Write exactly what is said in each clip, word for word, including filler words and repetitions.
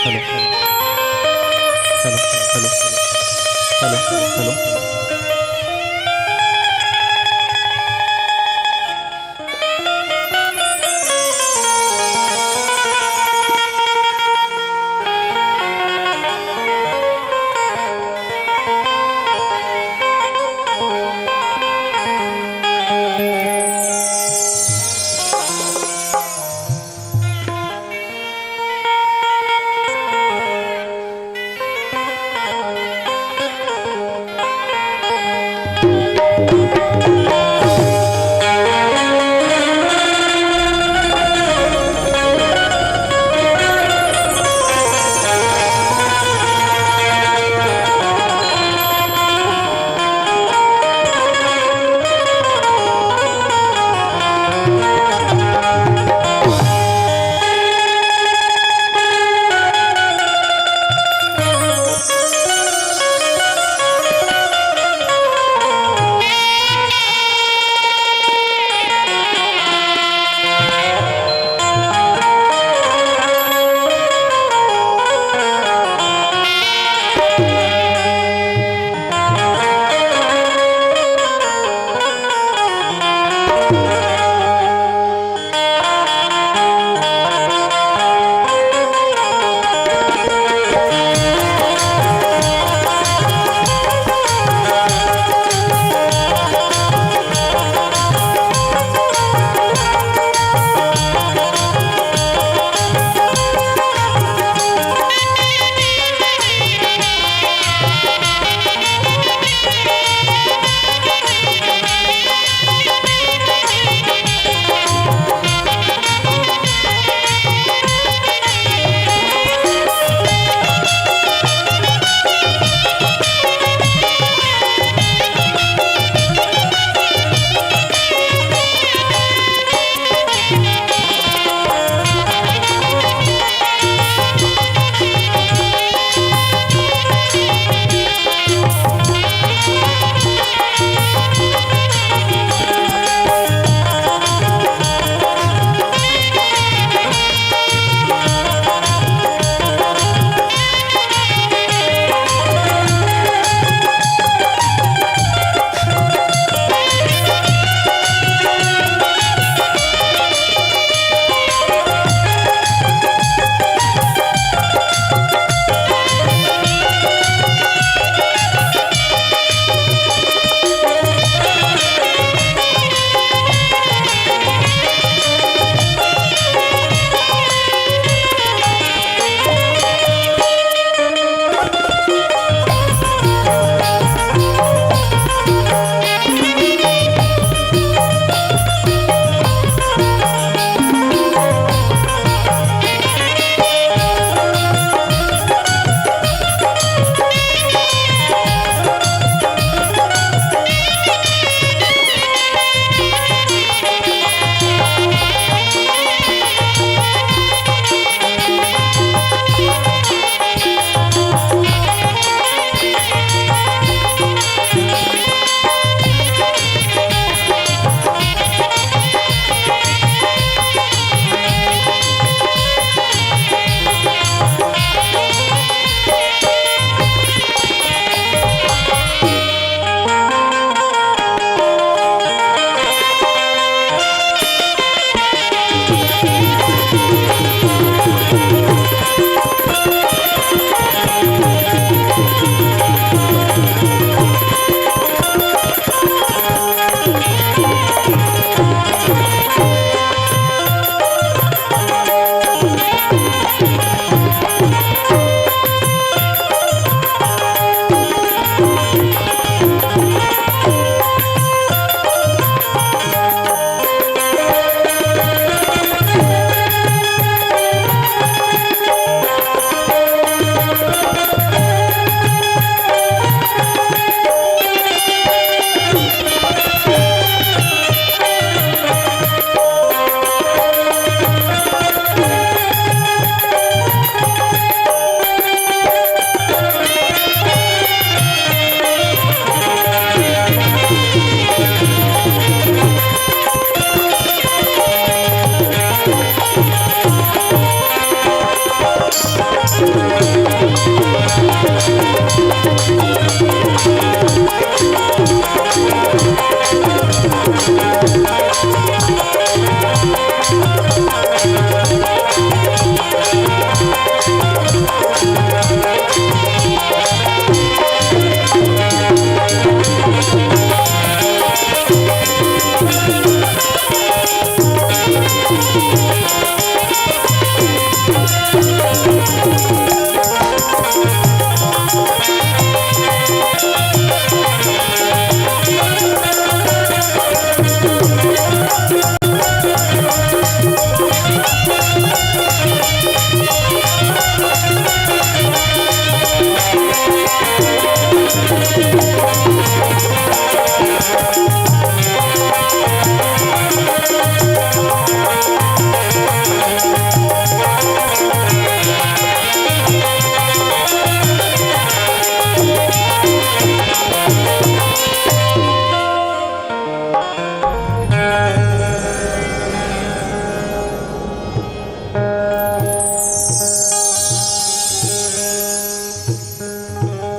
Hello, hello, hello, hello, hello.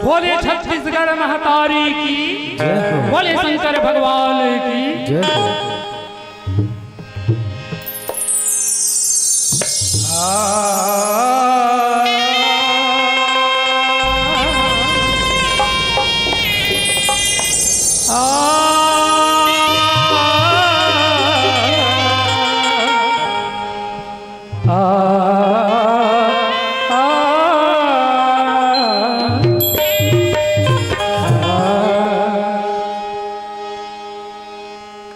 बोले छत्तीसगढ़ महतारी की, जय हो। बोले शंकर भगवान की। जय हो।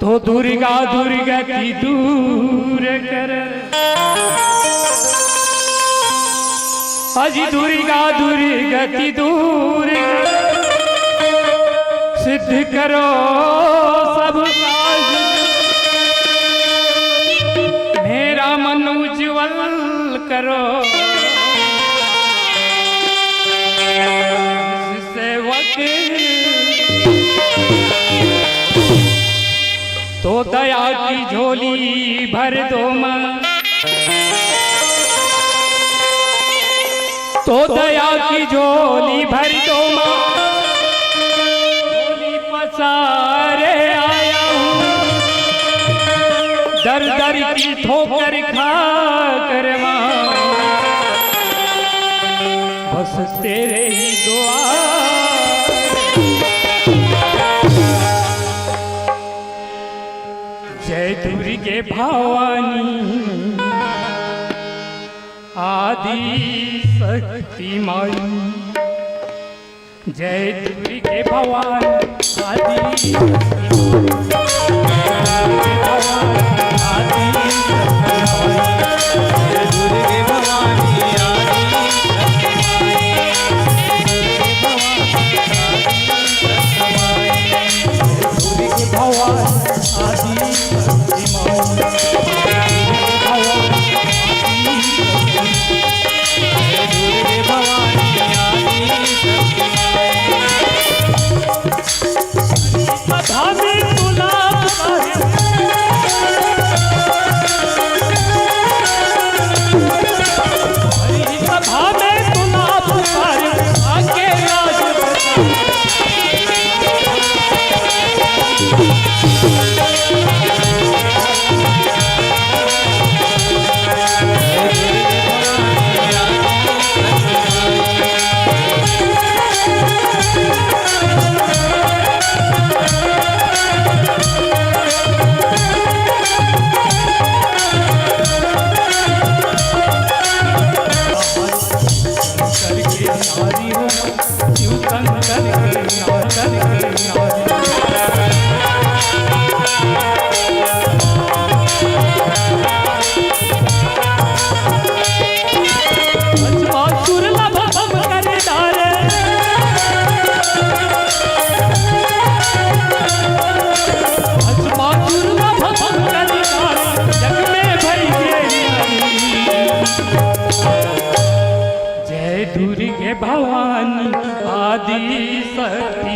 तो दुर्गा दुर्गति दूर कर, अजी दुर्गा दुर्गति दूर कर, सिद्ध करो सब काज, मेरा मन उज्जवल करो। सेवक तो दया की झोली भर दो माँ, तो दया की झोली भर दो माँ, झोली पसारे आया हूँ, दर दर की ठोकर खा कर माँ, बस तेरे ही द्वार। जय दुर्गे भवानी, आदि शक्ति माई। जय दुर्गे भवानी, आदि शक्ति माई। जय दुर्गे भवानी, आदि शक्ति माई। जय दुर्गे भवानी, आदि शक्ति माई। जय दुर्गे भवानी, आदि शक्ति माई। दुर्गे भवानी, आदि शक्ति माई। दुर्गे भवानी, आदि शक्ति माई। जय दुर्गे भवानी, आदि शक्ति माई। सदा में तुला पुकारे, हरी सभा में तुला पुकारे, आके लाज बचा। जय दुर्गे भवानी आदि शक्ति।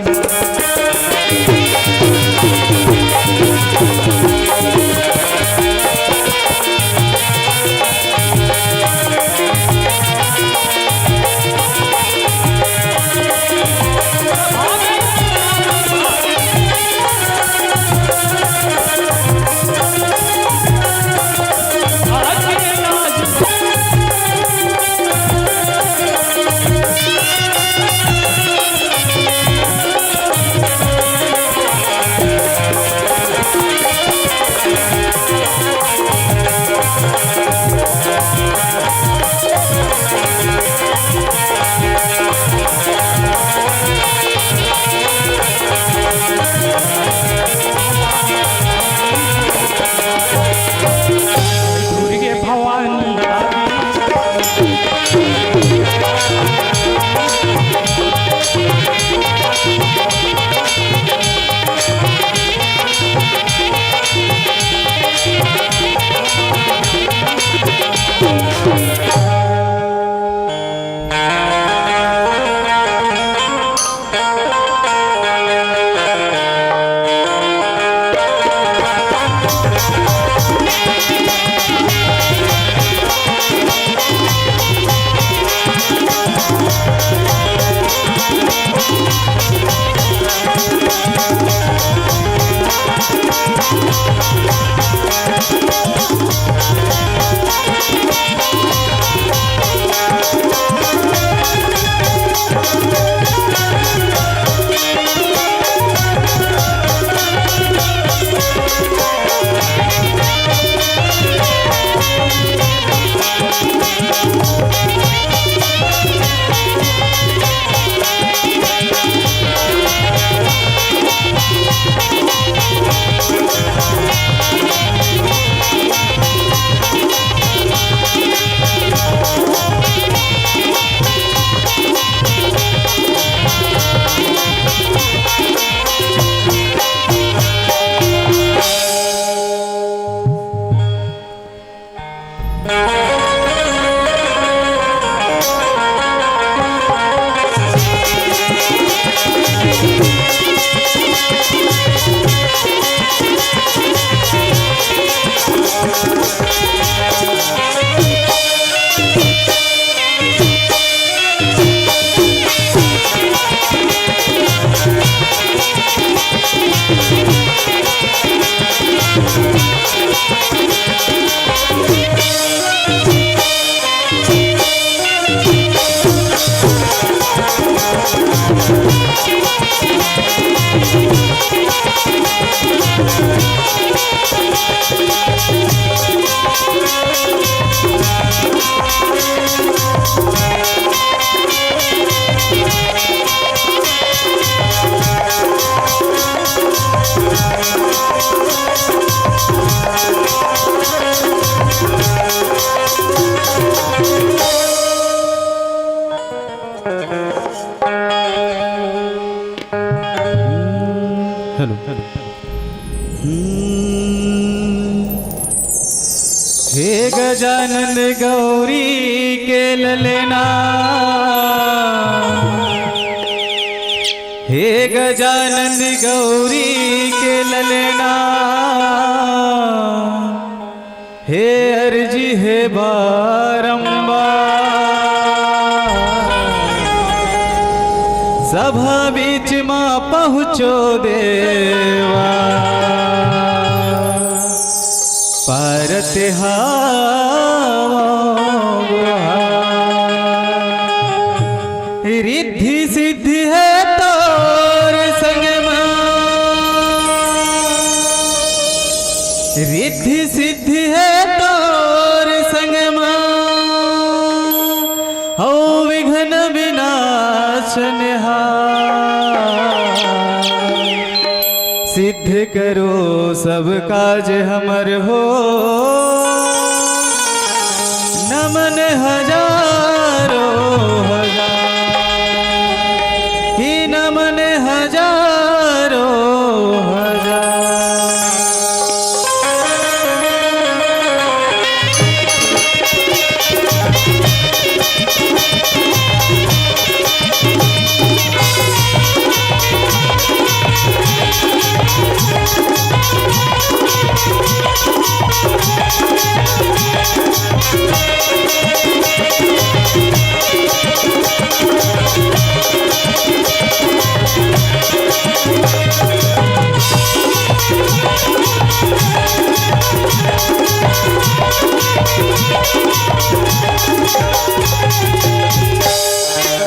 हे गजानंद गौरी के ललना, हे गजानंद गौरी के ललना, हे अर्जी हे बारंबार, सभा बीच मा पहुँचो देवा, पारत हावो गुहार। रिद्धि सिद्धि हे तोर संग मा, रिद्धि सिद्धि हे तोर संग मा, हौ विघ्न विनाशनहार। सिद्ध करो सब काज हमर हो, नमन हजारों हजार, कि नमन हजारों हजार।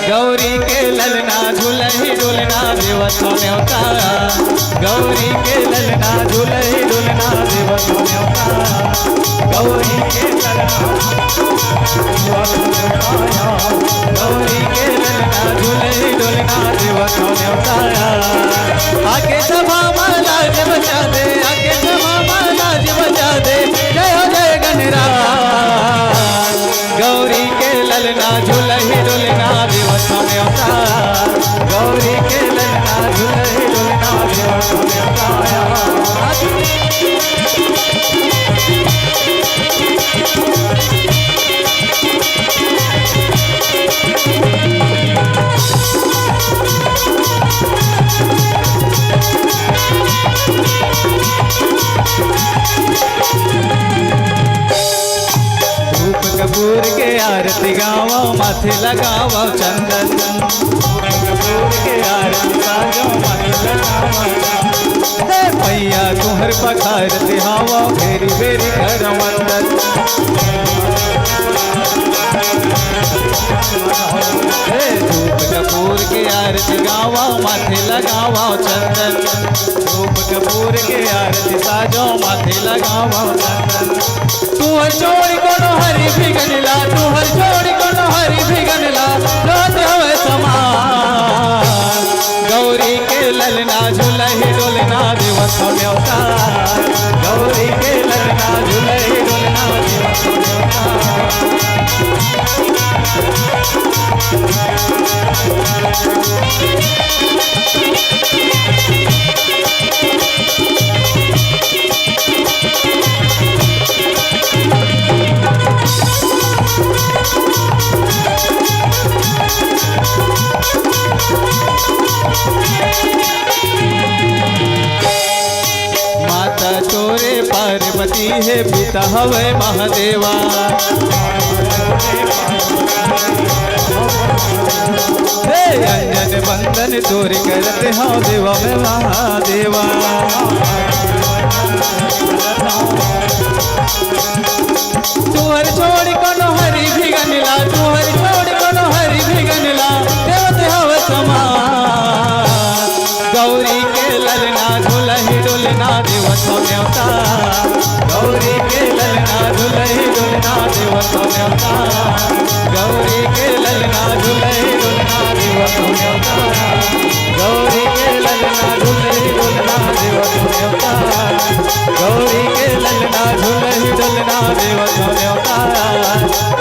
गौरी के ललना झुलही डुलना देवत नेवता। गौरी के ललना झुलही डुलना देवत नेवता। गौरी के ललना, गौरी के ललना झुलही डुलना देवत नेवता। आके सभा मा लाज बचा दे, आके सभा मा लाज बचा दे। जय हो जय गणराज। गौरी के ललना झुलही डुलना देवत नेवता। गौरी के ललना झुलही डुलना देवत नेवता। धूप कपूर के आरती गावो, माथे लगावो चंदन। धूप कपूर के आरती साजो, माथे लगावो चंदन। हे मैया तुहर पखारत हावो, बेरी बेरी कर वंदन। हे धूप कपूर के आरती गावो, माथे लगावो चंदन। धूप कपूर के आरती साजो, माथे लगावो चंदन। तुहर जोड़ी कोनो हरि बिगन ला, तुहर जोड़ी कोनो हरि बिगन ला, जोत हवे समान। गौरी के ललना झुलही डुलना देवत नेवता। गौरी के ललना झुलही डुलना देवत नेवता। माता तोरे पार्वती हे, पिता हवे महादेवा। हे अंजन बंदन तोरे करत हव देवा मैं महादेवा। तुहर जोड़ी कोनो हरि बिगन ला, तुहर जोड़ी कोनो हरि बिगन ला, देवत हव समान। गौरी के ललना झुलही डुलना देवत नेवता। गौरी के ललना झुलही डुलना देवत नेवता। गौरी के ललना झुलही डुलना देवत नेवता। गौरी के ललना झुलही डुलना देवत नेवता। गौरी के ललना झुलही डुलना देवत नेवता।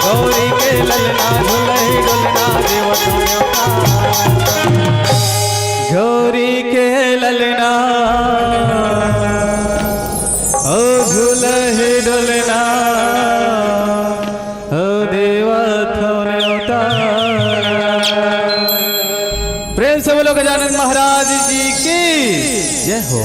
गौरी के ललना झुलही डुलना देवत नेवता। गौरी के ललना गजानन महाराज जी की जय हो।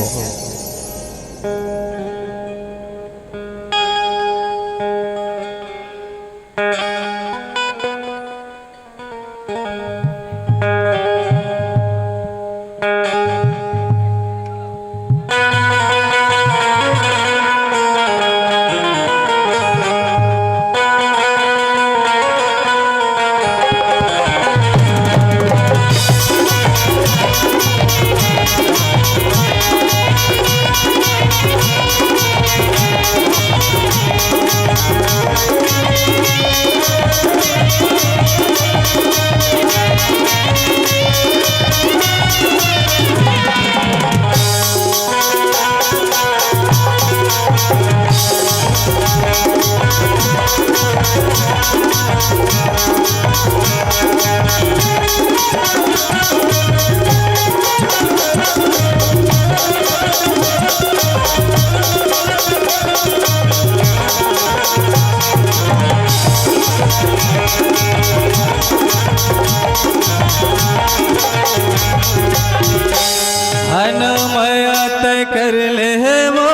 अनमया तै कर ले वो,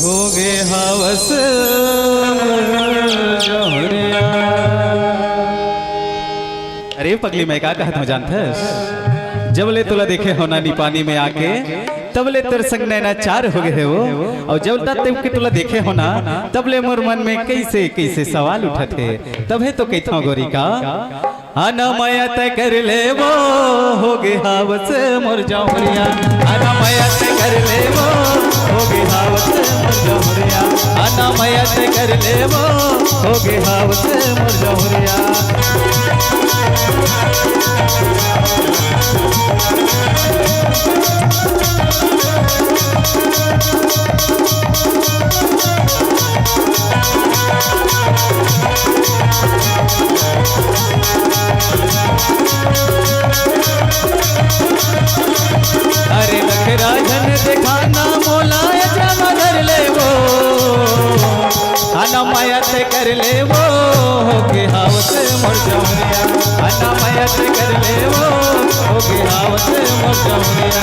होगे हावस मोर जहुरिया। अरे पगली, मैं का कहत हूँ जानथस? जब ले तोला देखे हो ना नी पानी में आके, तब ले तोर संग नैना चार हो गए हो। अउ जब तक के तोला देखे हो ना, तब ले मोर मन में कैसे कैसे सवाल उठत हे। तभे तो कहत हूँ गोरी का, अनमया तै कर ले वो, होगे हावस मोर जहुरिया। अनमया तै कर ले वो, होगे हावस मोर जहुरिया। अनमया तै कर ले वो, होगे हावस मोर जहुरिया। अरे नखरा झन देखाना मोला, अचरा म धर ले वो। अनमया तै कर ले वो, होगे हावस मोर जहुरिया। अनमया तै कर ले वो, होगे हावस मोर जहुरिया।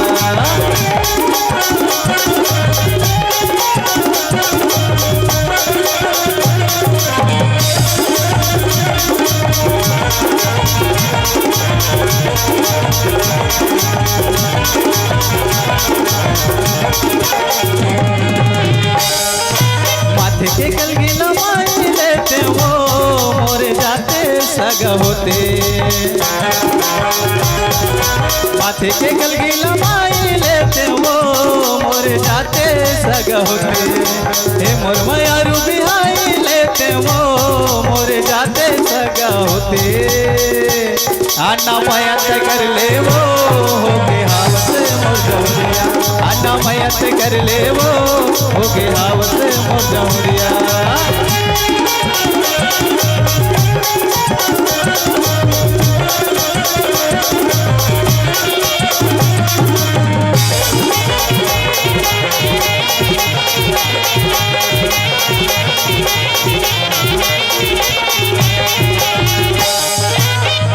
माथे के कलगी लमाई लेते वो, मोर जाते सगा होते। माथे के कलगी लमाई लेते वो, मोर जाते सगा होते। हे मोर मयारू बिहाई लेते वो, मोर जाते सगा होते। अनमया तै कर ले वो, होगे हावस मोर जहुरिया। अनमया तै कर ले वो, होगे हावस मोर जहुरिया।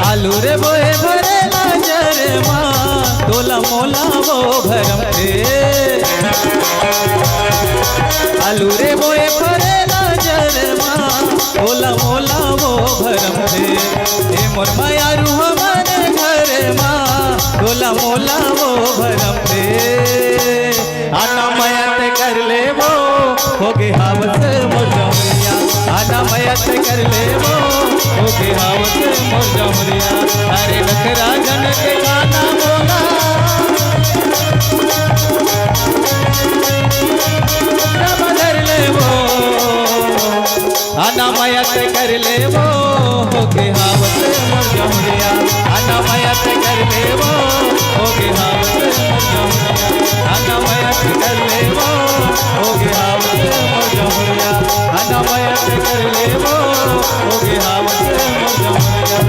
आलू रे बोए भरे नजर मा, तोला मोला वो भरम थे। आलू रे बोए भरे नजर मा, तोला मोला वो भरम थे। ए मोर मयारू हमर घर मा, तोला मोला वो भरम थे। अनमया तै कर ले वो, होगे हावस मोर जहुरिया। अनमया तै कर ले वो, होगे हावस मोर जहुरिया। अरे नखरा झन देखाना मोला, अचरा म धर ले वो। अनमया तै कर ले वो, होगे हावस मोर जहुरिया। अनमया तै कर ले वो, होगे हावस मोर जहुरिया। अनमया तै कर ले वो, होगे हावस मोर जहुरिया। अनमया तै कर ले वो, होगे हावस मोर जहुरिया।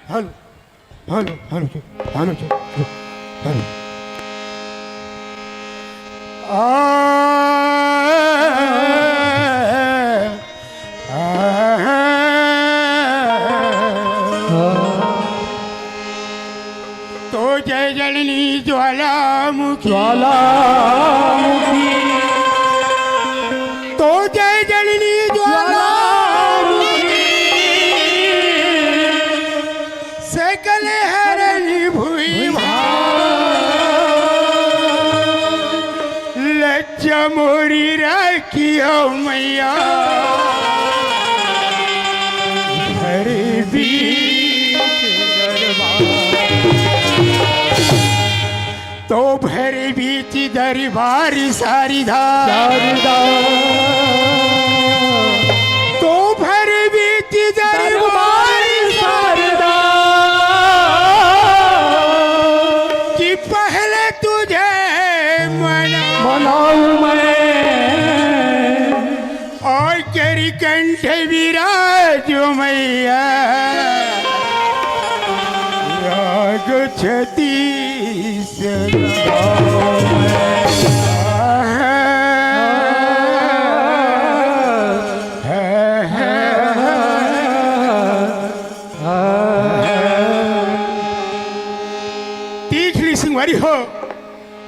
Hello, hello, hello, hello, hello. आ, आ, तो जय जननी ज्वालामुखी। ज्वालामुखी। तो जय जननी ज्वालामुखी। सकल हरनी भुई भार। लज्जा मोरी राखियो मैया। भर बीच दरबार। तो भर बीच दरबार सारिदा। सारिदा। तो भर बीच दरबार दरबार सारिदा। कि पहले तुझे मना। मनाऊं मैं। और करी कंठ विराज मैया। राग छत्तीस। देख ली संगवारी हो,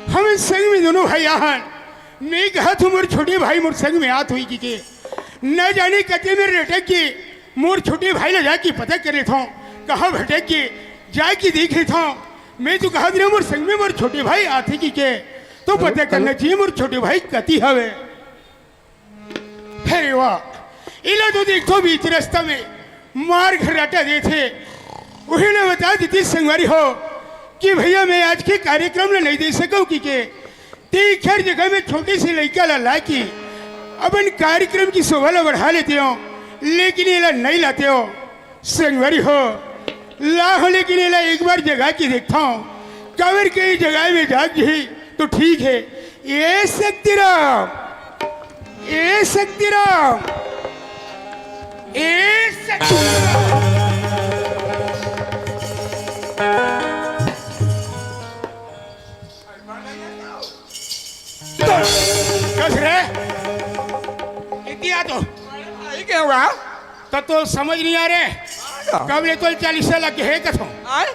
हम संग में दोनों भाई आहन। मैं कहत हूँ मोर छोटे भाई मोर संग में आत होही कि के, न जाने कते मेर लटक के मोर छोटे भाई ला जाके पता कर लेथों, कहाँ भटक के जाके देख लेथों। मैं तो कहत रहे मोर संग में मोर छोटे भाई आथे कि के, तो पता करना चाहिए मोर छोटे भाई कति हवे। अरे वाह, इला तो देखो बीच रास्ता में मार घर्राटा देथे। उही ले बता देती संगवारी हो कि भैया मैं आज के कार्यक्रम ला नहीं दे सकूं कि के, ते खैर जगह में छोटे से लइका ला लाके अपन कार्यक्रम की शोभा ला बढ़ा लेते हो, लेकिन एला नहीं लाते हो। संगवारी हो, लाहो लेकिन एला एक बार जगा के देखता हूँ, काबर के जगह में जाग जाही तो ठीक है। ए शक्तिराम, ए शक्तिराम, ए शक्तिराम। कस रे? इतिया तो। भाई क्या हुआ? तो, तो समझ नहीं आ रहे। हाँ। कब ले तो चालीस साल लग गए कथो। आए?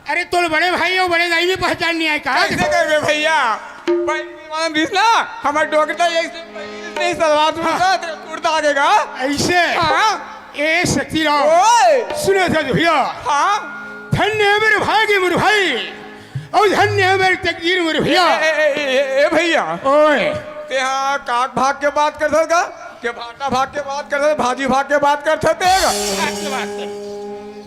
अरे तोर बड़े भाई हो, बड़े दाई में पहचान नहीं आए का? कैसे कर बे भैया? पहली जमाना दिस ना, हमार डोकरा एक से पहले से ही सलवार सूट हाँ। था, तेरा कुर्ता आगे का। ऐसे? हाँ। ए शक्तिराम। ओए। सुने थे भैया। हाँ। धन्य है मेरे भाग्य मेरे भाई, और धन्य है मेरी तकदीर मेरे भैया। ए, ए, ए, ए, ए, ए भैया। ओए। ते हाँ काक भाग के बात कर सकता? के भाटा भाग के बात करथे, भाजी भाग के बात करथे तें। भाग के बात कर।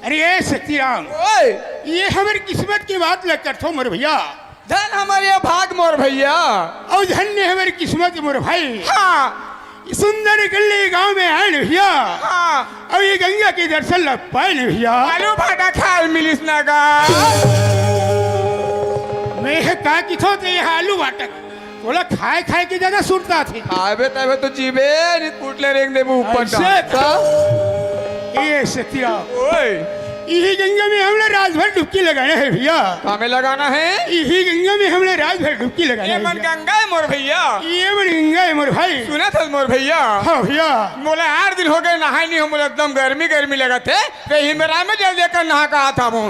अरे ए शक्तिराम, ओए। ये हमर किस्मत के बात ल करथो मोर भैया। धन हमर ये भाग मोर भैया। अउ धन्य हमर किस्मत मोर भाई। हाँ। सुंदर गल्ली गांव में आए न भैया। हाँ। अउ ये गंगा के दर्शन ल पाए न भैया। आलू भाटा खाए मिलिस ना गा। मैं का किथो ते ये आलू भाटा तोला खाए खाए के ज्यादा सुरता थे। खाबे तबे तो जीबे, नहीं पुटले रेंग देबू ऊपर ऐसे का। का? ए शक्तिराम। ओए। इही गंगा में हमला रात भर डुबकी लगाना हे भैया। कामे लगाना हे? इही गंगा में हमला रात भर डुबकी लगाना हे एमन भैया। गंगा हे मोर भैया। एमन गंगा हे मोर भाई। सुनत हस मोर भैया। हाँ भैया। मोला आठ दिन हो गए नहाए नहीं हो, मोला एकदम गर्मी गर्मी लगत हे। ते ही मेरा में जल्दी कर नहा का आता हूँ।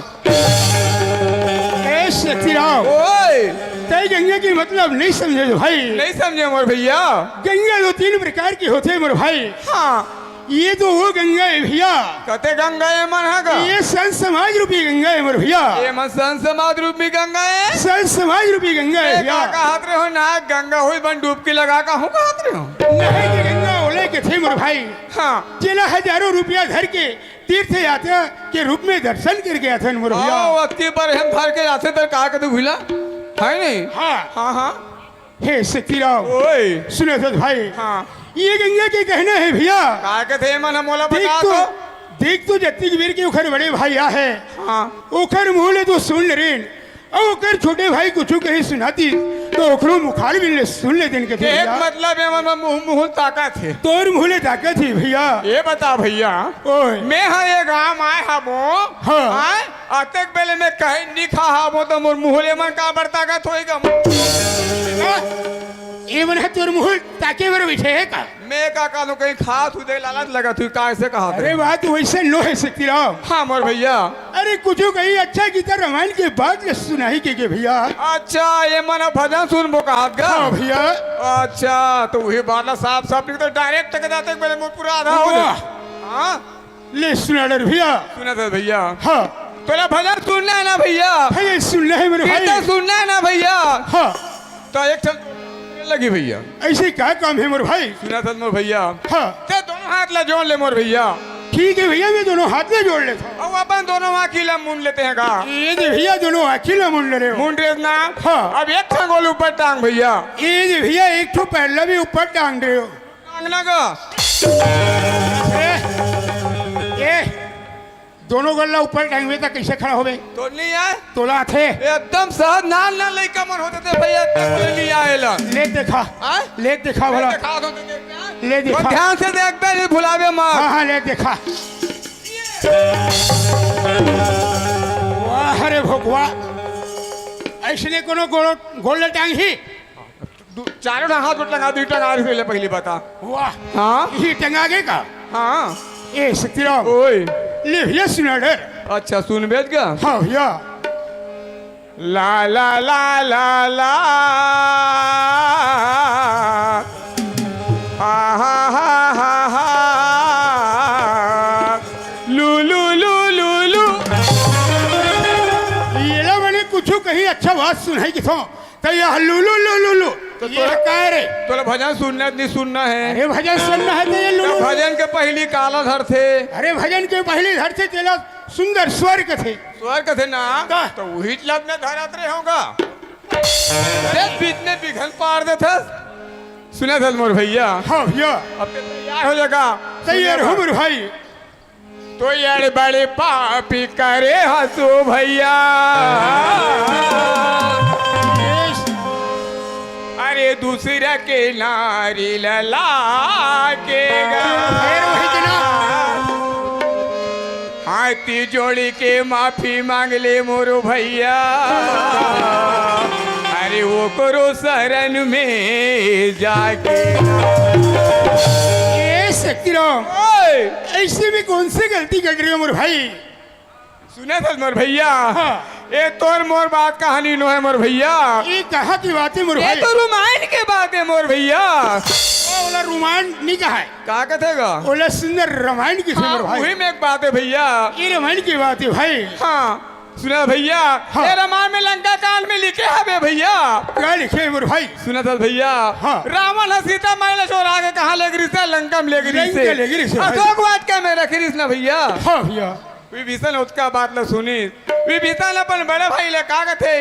ए शक्तिराम। ओए। तैं गंगा के मतलब नहीं समझे भाई। नहीं समझे मोर भैया। गंगा दो तीन प्रकार के होथे मोर भाई। हाँ। ये तो वो गंगा हे भैया। कते गंगा हे मन हा गा? ये संत समाज रूपी गंगा हे मोर भैया। ये मन संत समाज रूपी गंगा हे? संत समाज रूपी गंगा हे ए, भैया। का कहत रहे हो ना, गंगा होई बन डुबकी लगा का हूँ कहत रहे हो? नहाए के गंगा ओला कथे मोर भाई। हाँ। जेला हजारों रुपया धर के तीर्थ यात्रा के रूप में दर्शन करके आथन मोर भैया। हाँ, अतकी बार हम धर के आथे त का कदू भूला? है नहीं? हाँ। हाँ, हाँ। हे शक्तिराम। ओए। सुनत हस भाई। हाँ। ये गंगा के कहना हे भैया। का कथे मन ह मोला देख बता तो, दो। देख तो जतिक बेर के ओखर बड़े भाई आहे। हाँ। ओखर मुँह ले तो सुन रेन। अउ ओकर छोटे भाई कुछु कहीं सुनातिस, त ओखरो मुखार बिन ले सुन लेतेन कथे एक भैया। मतलब हे, मन मुँह, मुँह ताकत हे। तोर मुँह ले ताकत हे भैया। ये बता भैया, ओए। मैं हा ये गाँव आए हबो, हाँ। आए, अतेक बेले मैं कहीं नहीं खा हबो, त मोर मुँह ले मन का बर ताकत होई गा? हाँ? ये मन ह तोर मुँह ताके बर बैठे हे का? मैं का कहूँ, कहीं खात हूँ दे लालच लगत हूँ, का ऐसे कहा अरे बात वैसे नो हे शक्तिराम। हाँ मोर भैया। अरे कुछु कहीं अच्छा गीता रामायण के बात ल सुनाही के, के भैया। अच्छा, ये मन भजन सुनबो कहत गा? हाँ भैया। अच्छा, त उही बात ला साफ साफ लिख दो, direct के जाते मेरे मुँह पूरा आधा हो जाए। वाह। हाँ? ले सुना डर भैया। सुनत हस भैया। हाँ। तोला भजन सुनना हे ना भैया? भजन सुनना हे मेरे भाई। गीता सुनना हे ना भैया? हाँ। त एक ठन लगी भैया। ऐसे का काम हे मोर भाई? सुनत हस मोर भैया। हाँ। ते दोनों हाथ ला जोड़ ले मोर भैया। ठीक हे भैया, मैं दोनों हाथ ला जोड़ लेथों। अउ अपन दोनों आँखी ला मूंद लेते हैं का? ये दे भैया, दोनों आँखी ला मूंद ले रहे हो। मूंद रहे ना? हाँ। अब एक ठन गोड़ ऊपर टांग भैया। ये दे भैया, एक ठो पैर ला भी ऊपर टांग रहे हो। टांगना का? ए, ए, दोनों गोड़ ला ऊपर टांगबे त कइसे खड़ा होबे? तोर नहीं आए? तोला आथे? एकदम सहज, नान नान लइका मन होथे ते भैया, ते बोले नहीं आए ला। ले देखा। हाँ? ले देखा भला। देखा दो, देखा। ले देखा। ध्यान से देखबे, नहीं भुलाबे मत। हाँ, हाँ, ले देखा। वाह रे भगवा। अइसने कोनो गोड़, गोड़ ला टांगही? दू, चारों ना हाथ में टंगा, दू टंगा रही ले पहली बता। वाह। हाँ? ये टंगा गे का? हाँ। ए शक्तिराम। ओए। ले भैया सुना डर। अच्छा, सुन बेच गा? हाँ भैया। ला, ला, ला, ला, ला। हा, हा, हा, हा, हा। लू, लू, लू, लू, लू। ये ला मैंने कुछ कहीं अच्छा बात सुनाई कि थो। त ये लुलु लुलु लु। त ये तोला, काय रे? तोला भजन सुनना नहीं सुनना हे? अरे भजन सुनना हे त ये लुलु त लुलु। भजन के पहली काला धरथे। अरे भजन के पहली धरथे तेला सुंदर स्वर कथे। स्वर कथे ना? का? त उही लब में धरत रहे होगा। अरे बीच में बिघन पार देथस। सुनत हस मोर भैया। हाँ भैया। अब ते तैयार हो जागा। तैयार हो मेरे भाई। तो यार बड़े पापी करे हसो भैया, अरे दूसरा के नारी लला के गा। फिर वही के ना। हाथी जोड़ी के माफी मांग ले मोरो भैया, अरे वो करो शरण में जाके। ए शक्तिराम, ओए! ऐसे में कौन सी गलती कर रहे हो मोर भाई? सुनत हस मोर भैया? हाँ। ए तोर मोर बात कहानी नो हे मोर भैया। ये कहाँ की बात हे मोर ए भाई? तो रामायण के बात हे मोर भैया। ओ, ओला रामायण नहीं कहा हे। का कथे गा? ओला सुंदर रामायण की हाँ, मोर भाई। वही में एक बात हे भैया। ये रामायण की बात हे भाई। हाँ। सुना भैया, हाँ। ए रामायण में लंका कांड में लिखे हवे भैया। का लिखे हे मोर भाई? सुनत हस भैया? हाँ। रावण ह सीता माई ला चोरा के कहाँ ले गे रिहिस हे? लंका कम ले गिरिस लंका हे। ले गिरिस हे भाई। अशोक वाटिका में रखे रिहिस ना भैया। हाँ भैया। विभीषण ओतका बात ल सुनिस। विभीषण अपन बड़े भाई ले का कथे,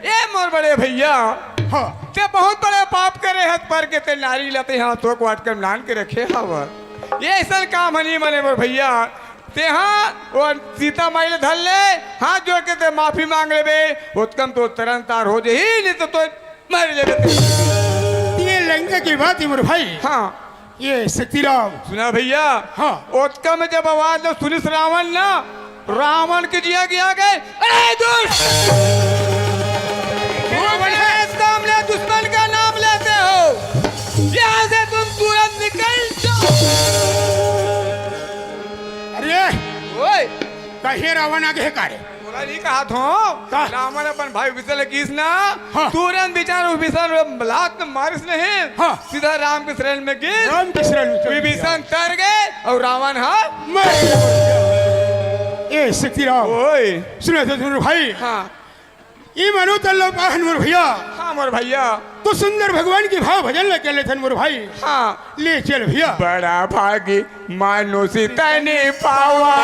"ए मोर बड़े भैया, हाँ। ते बहुत बड़े पाप करे हस, पर के ते नारी ल तेहा अशोक वाटिका में लान के रखे हवस। ये अइसन काम ह नी बने मोर भैया। तेहा ओ सीता माई ल धर ले, हाथ जोड़ के ते माफी मांग लेबे, ओतका म तो तरन तार हो जही, नहीं तो, तो मर लेबे ते।" ये लंका के बात हे मोर भाई। हाँ। ये शक्तिराम। सुना भैया। हाँ। ओतका में जब आवाज ल सुनिस रावण ना, रावण के जिया गे आगे, "अरे दुष्ट! तुम मेरे सामने दुश्मन का नाम लेते हो? यहाँ से तुम तुरंत निकल जाओ।" अरे! ओए! कहे रावण आगे हे का रे? तोला नहीं कहा थो? का? रावण अपन भाई विभीषण ल किहिस ना, हाँ। तुरंत बेचारा विभीषण लात मारिस नहीं, हाँ। सीधा राम के शरण में गिस। राम के शरण में चल विभीषण तर गे अउ रावण ह मर गया। ए शक्तिराम, ओए। सुन तो सुन भाई। हाँ। ये मानो तल्लो पाहन मोर भैया। हाँ मोर भैया। तो सुंदर भगवान के भाव भजन ल कर लेथन मोर भाई। हाँ। ले चल भैया। बड़ा भागी मानुष तन पावा।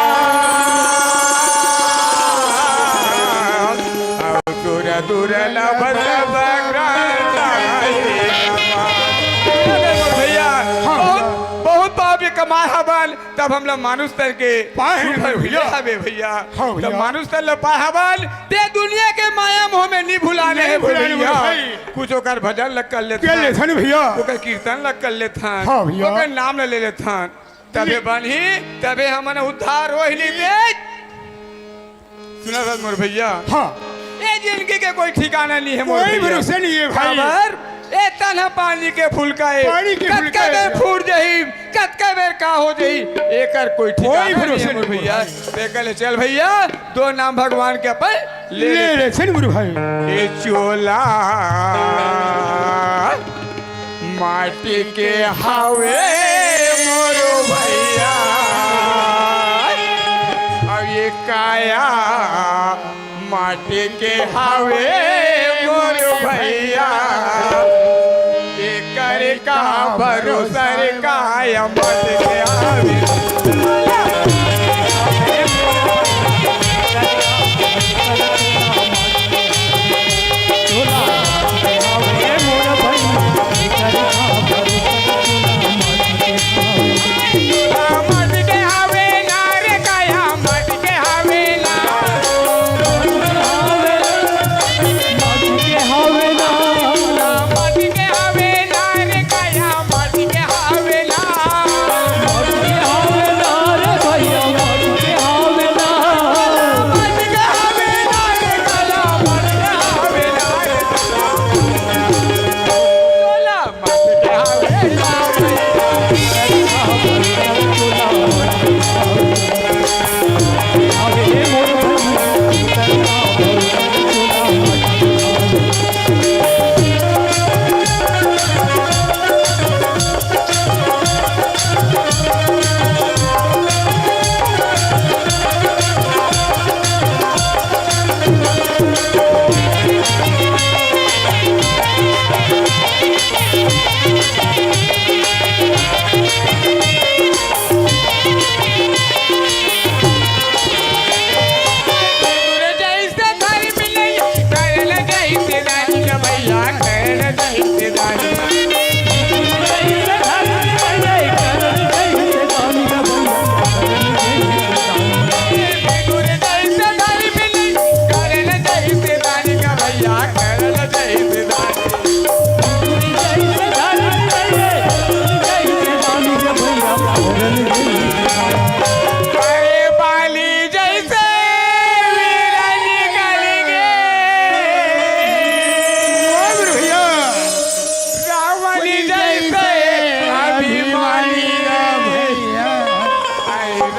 अवसुर दुर्लभ सब ग्रंथ। भैया, हाँ। बहुत, बहुत पाप ये कमाए हवन, तब हमला मानुष तन के पाए हन रूप में भैया। मिले हवे भैया। हाँ तब भैया। मानुष तन ल पाए हवन, ते दुनिया के माया मोह में नहीं भुलाने नहीं हे भुलाने भैया। मोर भाई। कुछ ओकर भजन ल कर लेथन। कर लेथन भैया। ओकर कीर्तन ल कर लेथन। हाँ भैया। ओकर नाम ल ले लेथन। तबे बनही, तबे हमन उद्धार होही, नहीं ते। सुना था मोर भैया। हाँ। ए जिंदगी के कोई ठिकाना नहीं हे मोर कोई भैया। भरोसा नहीं हे भाई। काबर? ए तन ह पानी के फुलका हे। पानी के फुलका कतका हे। बेर फूट जही, कतका बेर का हो जही, एकर कोई ठिकाना कोई नहीं भरोसा हे मोर नहीं हे भैया। भाई। ते कहले चल भैया, दो नाम भगवान के अपन ले ले ले। ले, चल मोर भाई। ए चोला माटी के हावे मोर भैया, अउ ये काया माटी के हावे मोर भैया, एकर का भरोसा रे काया माटी के हावे।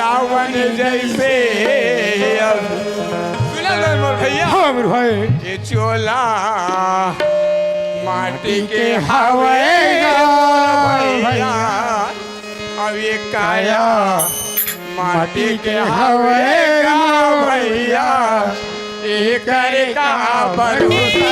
रावण जैसे। सुना था मोर भैया। हाँ मोर भाई। ये चोला माटी के हवे गा भैया, अउ ये काया माटी के हवे गा भैया, एकर का भरोसा।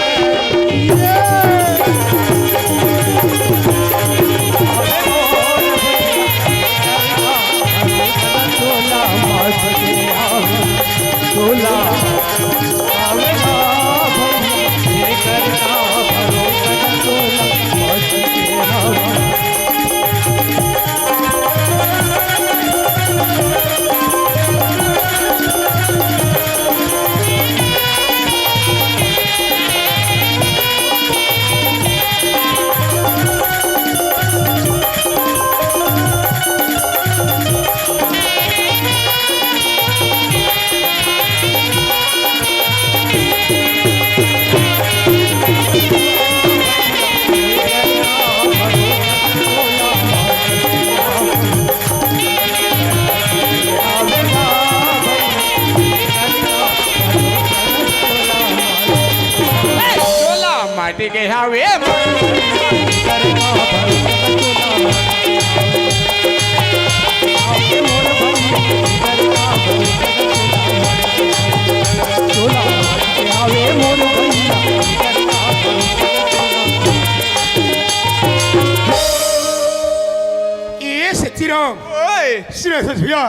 सच्ची राम। ओए। सुनो, सुनो भैया,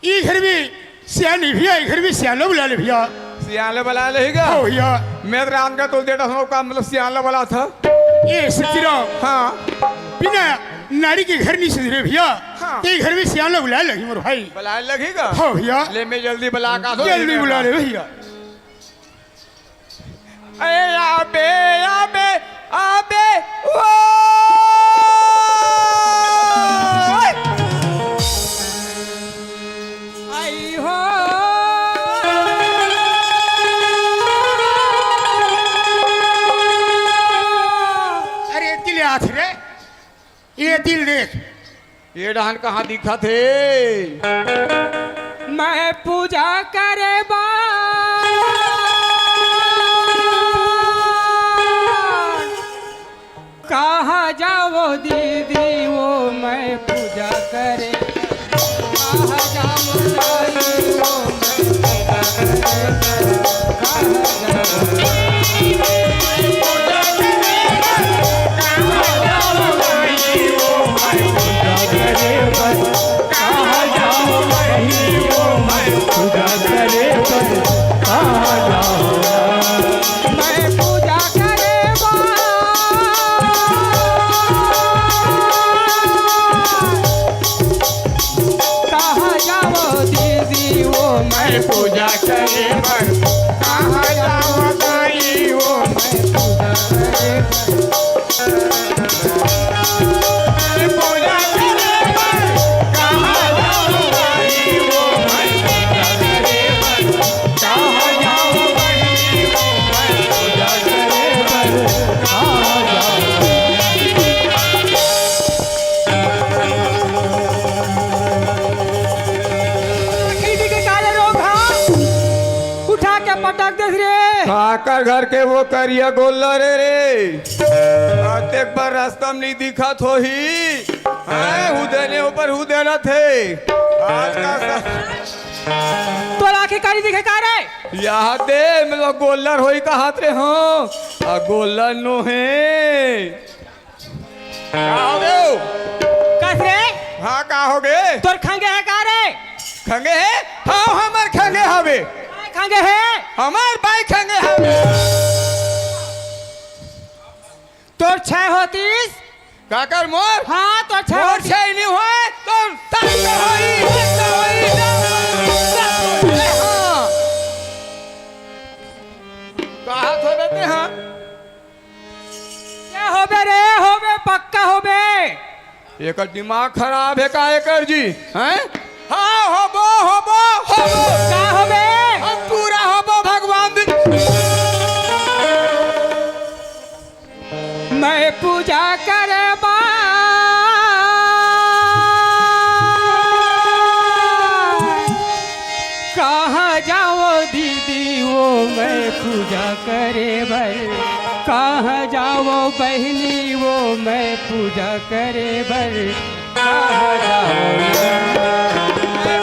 ई घर में सियान नहीं भैया, ई घर में सियान ला बुला ले भैया। सियान ला बुला ले ही गा? हाँ भैया। मैं तो राम का तो देता हूँ, का मतलब सियान ला बुला था। ए सच्ची राम। हाँ। बिना नारी के घर नहीं सुधरे भैया। हाँ। ते घर में सियान ला बुला लगी मोर भाई। बुला लगी गा? हाँ भैया। ले मैं जल्दी बुला का दो, जल्दी बुला ले भैया। ए, आबे, आबे, आबे, ओ! आई हो। अरे, तिले आथे रे। ये तिल देख, ये डहन कहाँ दिखत हे? मैं पूजा करे बर कहाँ जावो दीदी, वो मैं पूजा करे। कहाँ जावो दाई, वो मैं पूजा करे। कहाँ जावो कहाँ जावो दीदी, वो मैं पूजा करे बर। कहाँ जावो दाई, वो मैं पूजा करे बर। पूजा करे बर। कहाँ जावो दाई, वो मैं पूजा करे बर। कहाँ जावो बहिनी, वो मैं पूजा करे बर। कहाँ जावो? दीदी के काले रोग हा, उठा के पटक देस रे। काकर घर के वो करिया गोल्लर रे। अतेक बार रास्ता में नहीं दिखत होही। हैं, हु देने ऊपर हु देना थे। आज का सा- तोर आँखी कारी दिखे का रे? यहाँ दे, मैं तो गोल्लर होई कहत रे हँव। आ गोल्लर नो हे। का होगे? कस रे? हाँ, का होगे? तोर खंगे हे का रे? खंगे हे? हाँ, हमर खंगे हवे। काय खंगे हे? हमर बाई खंगे हवे। तोर छै होतिस? काकर मोर? हाँ, तोर छै मोर होतिस। छै नहीं होय, तोर तक होई, तक होई, तक होई। हाँ। कहा थो बेटे, हाँ? ये होबे रे, होबे, पक्का होबे। एकर दिमाग खराब हे का एकर जी? हैं? हाँ, होबो, होबो, होबो। का होबे? हम पूरा होबो भगवान दिन। मैं पूजा करे बर कहाँ जावो दीदी, वो मैं पूजा करे बर। कहाँ जावो बहिनी, वो मैं पूजा करे बर। कहाँ जावो?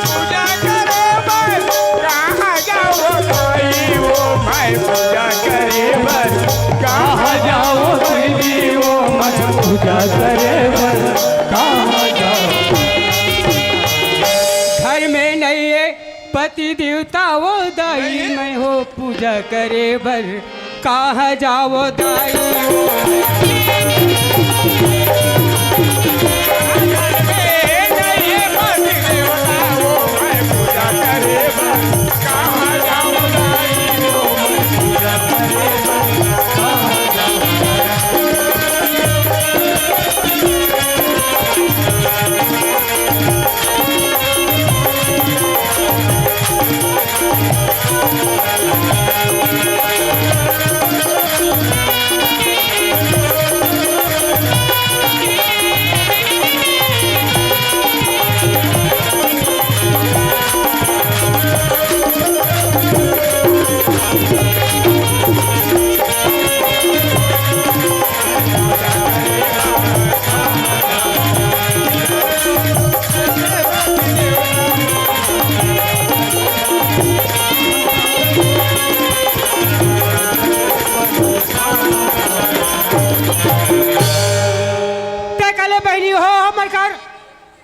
पूजा करे बर, कहाँ जावो दाई, वो मैं पूजा करे बर। कहाँ जावो दीदी, वो मैं पूजा करे बर। कहाँ जावो? घर में नहीं है पति देवता वो दाई, नहीं। मैं हो पूजा करे बर। कहाँ जावो दाई?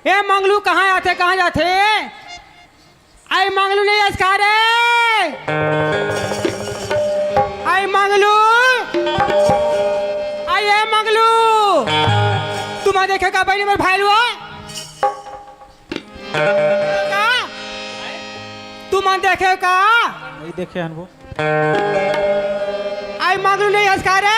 ए मंगलू, कहाँ आथे, कहाँ जाथे? आई मंगलू नहीं अस का रे? आई मंगलू, आई ए मंगलू, तुमन देखे का बहिनी मोर भाई लो? का? तुमन देखे का? नहीं देखे हन वो। आई मंगलू नहीं अस का रे?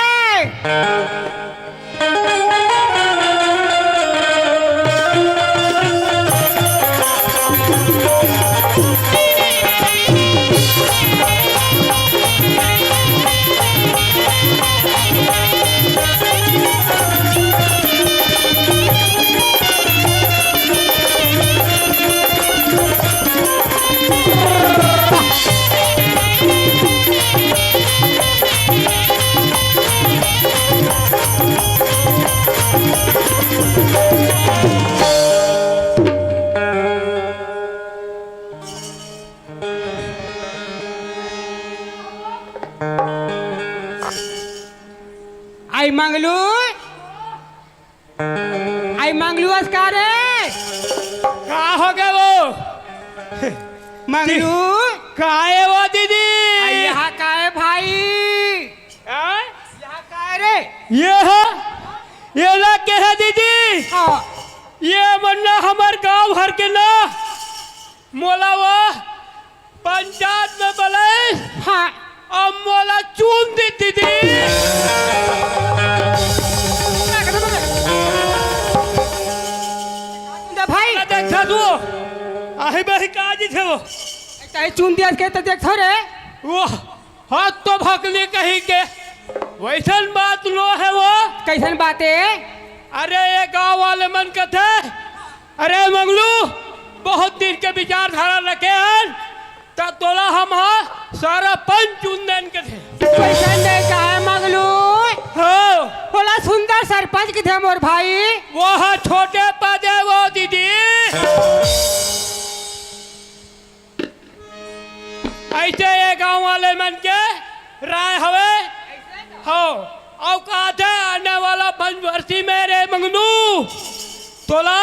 आई मंगलू, आई मंगलू अस का रे? का हो गए वो? मंगलू? का है वो दीदी? आई यहाँ का है भाई? हाँ? यहाँ का है रे? ये हो? ये ला के है दीदी? हाँ। ये मन ना हमर गांव भर के ना मोला वो पंचायत में बलइस। हाँ। अब मोला चुन दे दीदी। दे भाई। ना देख तू। आही बही का जी थे वो। चाहे चुन दिया के तो देख थोड़े। वो हाथ तो भकली कहीं के। वैसन बात नो है वो। कैसन बात है? अरे ये गांव वाले मन कथे, अरे मंगलू, बहुत दिन के विचारधारा रखे हन, त तोला हम हा सारा पंच चुन देन कथे। वैसन नहीं कहे मंगलू। हाँ। बोला सुंदर सरपंच कथे मोर भाई। वो हा छोटे पदे वो दीदी। ऐसे ये गांव वाले मन के राय हवे। हो, अउ काथे आने वाला पंचवर्षी में रे मंगनू, तोला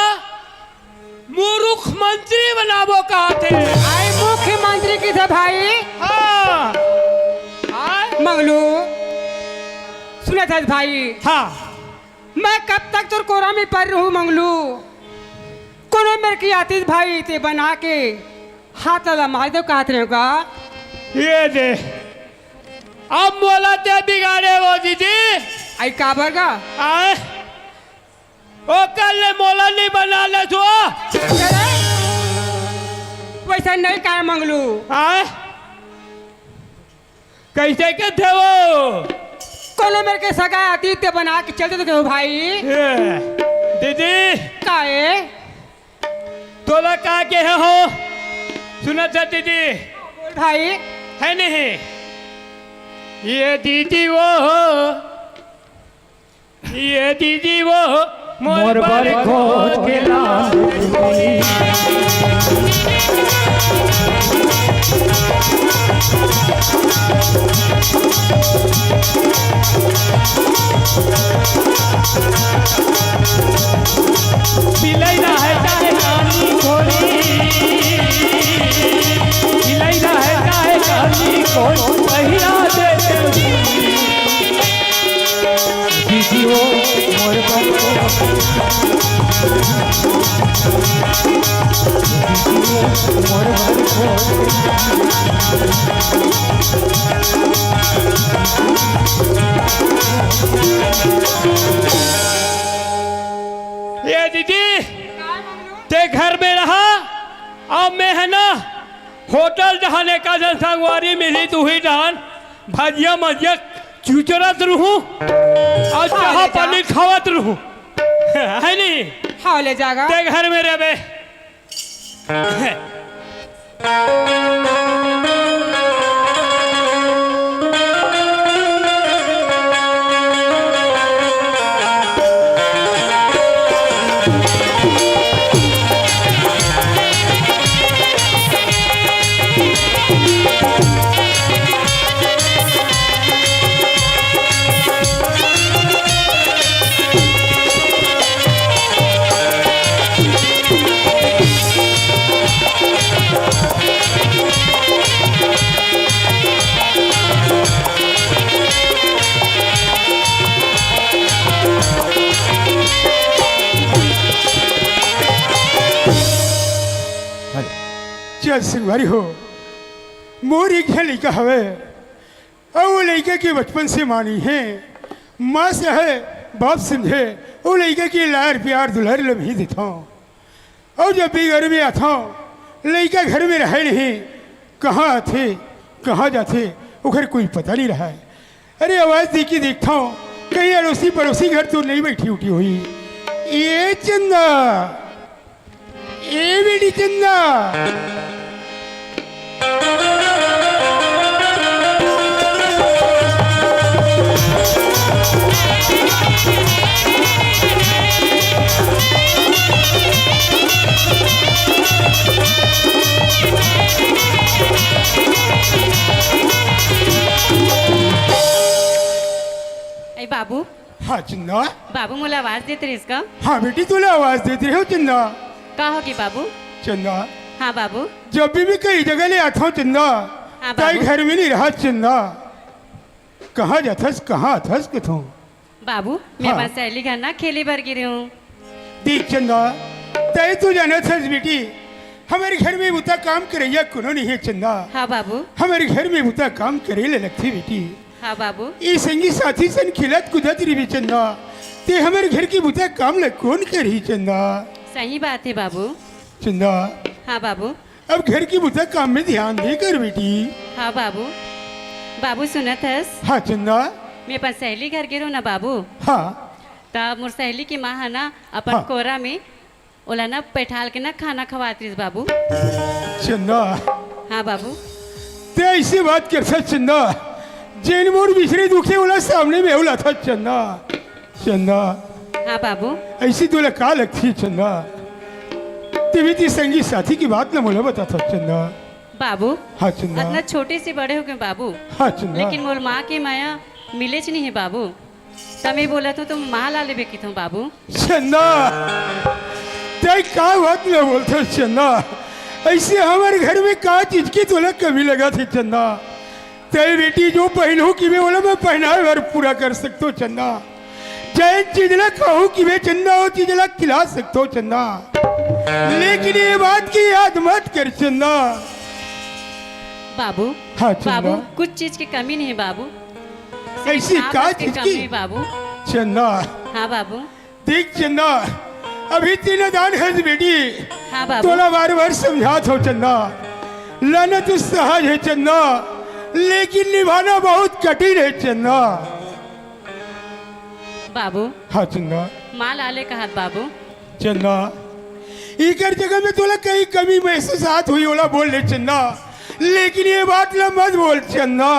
मुरुख मंत्री बनाबो काथे। आई मुख्यमंत्री कथे भाई। हाँ। आय? मंगलू, सुनत हस भाई? हाँ। मैं कब तक तोर कोरा में पड़ रहूं मंगलू? कोनो मेर के आतिस भाई ते बना के हाथ ला मार दो कात रहे का? ये दे। अब मोला ते बिगाड़े वो दीदी। आई काबर का? आय? ओ कल ले मोला नहीं बना ले तू। अरे, वैसा नहीं कहे मंगलू। आय? कैसे कथे वो? कोनो मेर के सगा आतिस ते बना के चल देते हो भाई। ए, दीदी। काहे? तोला का कहे हो? सुनत हस दीदी? बोल भाई। है नहीं? ये दीदी वो हो। ये दीदी वो मोर मोर बर बर खोज खोज के के लान लान। मिलैना है चाहे कानी कोनी, मिलैना है चाहे कानी कोनी, पहिरा दे दीदी हो मोर बनको। दीदी हो मोर बनको। ये दीदी, ते घर में रहा, अब मैं है ना होटल डहन एकाझन संगवारी मिली, तुही डहन भजिया मजिया चुचरत रहूं अउ हाँ, चाहा ले जा। पानी खावत रहूं। है नहीं? हाँ, ले जागा। ते घर में रहबे। चल संगवारी हो, मोर एक झन लइका हवे, अउ वो लइका के बचपन से मानी है, माँ से है, बाप समझे, वो लइका के लार प्यार दुलार लमही देथौं। अउ जब भी घर में आथौं, लइका घर में रहे नहीं, कहाँ आथे, कहाँ जाथे, ओकर कोई पता नहीं रहा है। अरे आवाज दे के देखथौं, कहीं अड़ोसी पड़ोसी घर तो नहीं बैठी उठी होही। ए चंदा, ए बेटी चंदा। ए बाबू। हाँ चंदा। बाबू मोला आवाज देत रहिस का? हाँ बेटी, तोला आवाज देत रहे हो चंदा। का होगे बाबू? चंदा, हाँ बाबू। जब भी मैं कहीं जगह ले आथौं चंदा, हाँ ताई बाबू। घर में नहीं रहा चंदा। कहाँ जाथस, कहाँ आथस कथौं? बाबू, मैं हाँ। अपन सहेली घर ना खेले बर गे रहेंव। देख चंदा, तय तो जानत हस बेटी, हमर घर में बुता काम करइया कोनो नहीं है चंदा। हाँ बाबू। हमर घर में बुता काम करे ले लगथे बेटी। हाँ बाबू। ये संगी साथी सन खेलत कूदत रहिबे चंदा, ते हमर घर की बुता काम ल कोन करही चंदा? सही बात है बाबू। चंदा। हाँ बाबू। अब घर की बुता काम में ध्यान दे कर बेटी। हाँ बाबू। बाबू सुनत हस? हाँ चंदा। मैं अपन सहेली घर गे रहेंव ना बाबू। हाँ। तब मोर सहेली के माँ ह ना अपन हाँ। कोरा में ओला ना बैठाल के ना खाना खवात रहिस बाबू। चंदा। हाँ बाबू। ते ऐसी बात करथस चंदा, जेन मोर बिछड़े दुखे ओला सामने में ओला था चंदा। चंदा। हाँ बाबू। ऐसी तोला का लगथे चंदा? ते भी ती संगी साथी की बात ना मोला बताथस चंदा। बाबू। हाँ चंदा। अतना छोटे से बड़े हो गए बाबू। हाँ चंदा। लेकिन मोर माँ के माया मिलेच नहीं है बाबू। त मैं बोलत हौं तो माँ ला लेबे किथौं बाबू। चंदा, तय का बात में बोलथस चंदा? ऐसे हमर घर में का चीज की तोला कमी लगथे चंदा? तय बेटी जो पहिनहूँ किबे ओला मैं पहिनाए बर पूरा कर सकथौं चंदा। जय चीज ला खाहूँ किबे चंदा, वो चीज ला खिला सकथौं चंदा। लेकिन ये बात की याद मत कर चंदा। बाबू। हाँ चंदा। बाबू, कुछ चीज की कमी नहीं बाबू। सिर्फ ऐसी का चीज की? कमी बाबू। चंदा। हाँ बाबू। देख चंदा, अभी तीन दान है बेटी। हाँ बाबू। तोला बार बार समझात हौं चंदा, लाना तो सहज है चंदा, लेकिन निभाना बहुत कठिन है चंदा। बाबू। हाँ चंदा। माँ ला ले कहत बाबू। चंदा, इकर जगह में तोला कहीं कमी महसूस आत होही ओला बोल ले चंदा, लेकिन ये बात ला मत बोल चंदा।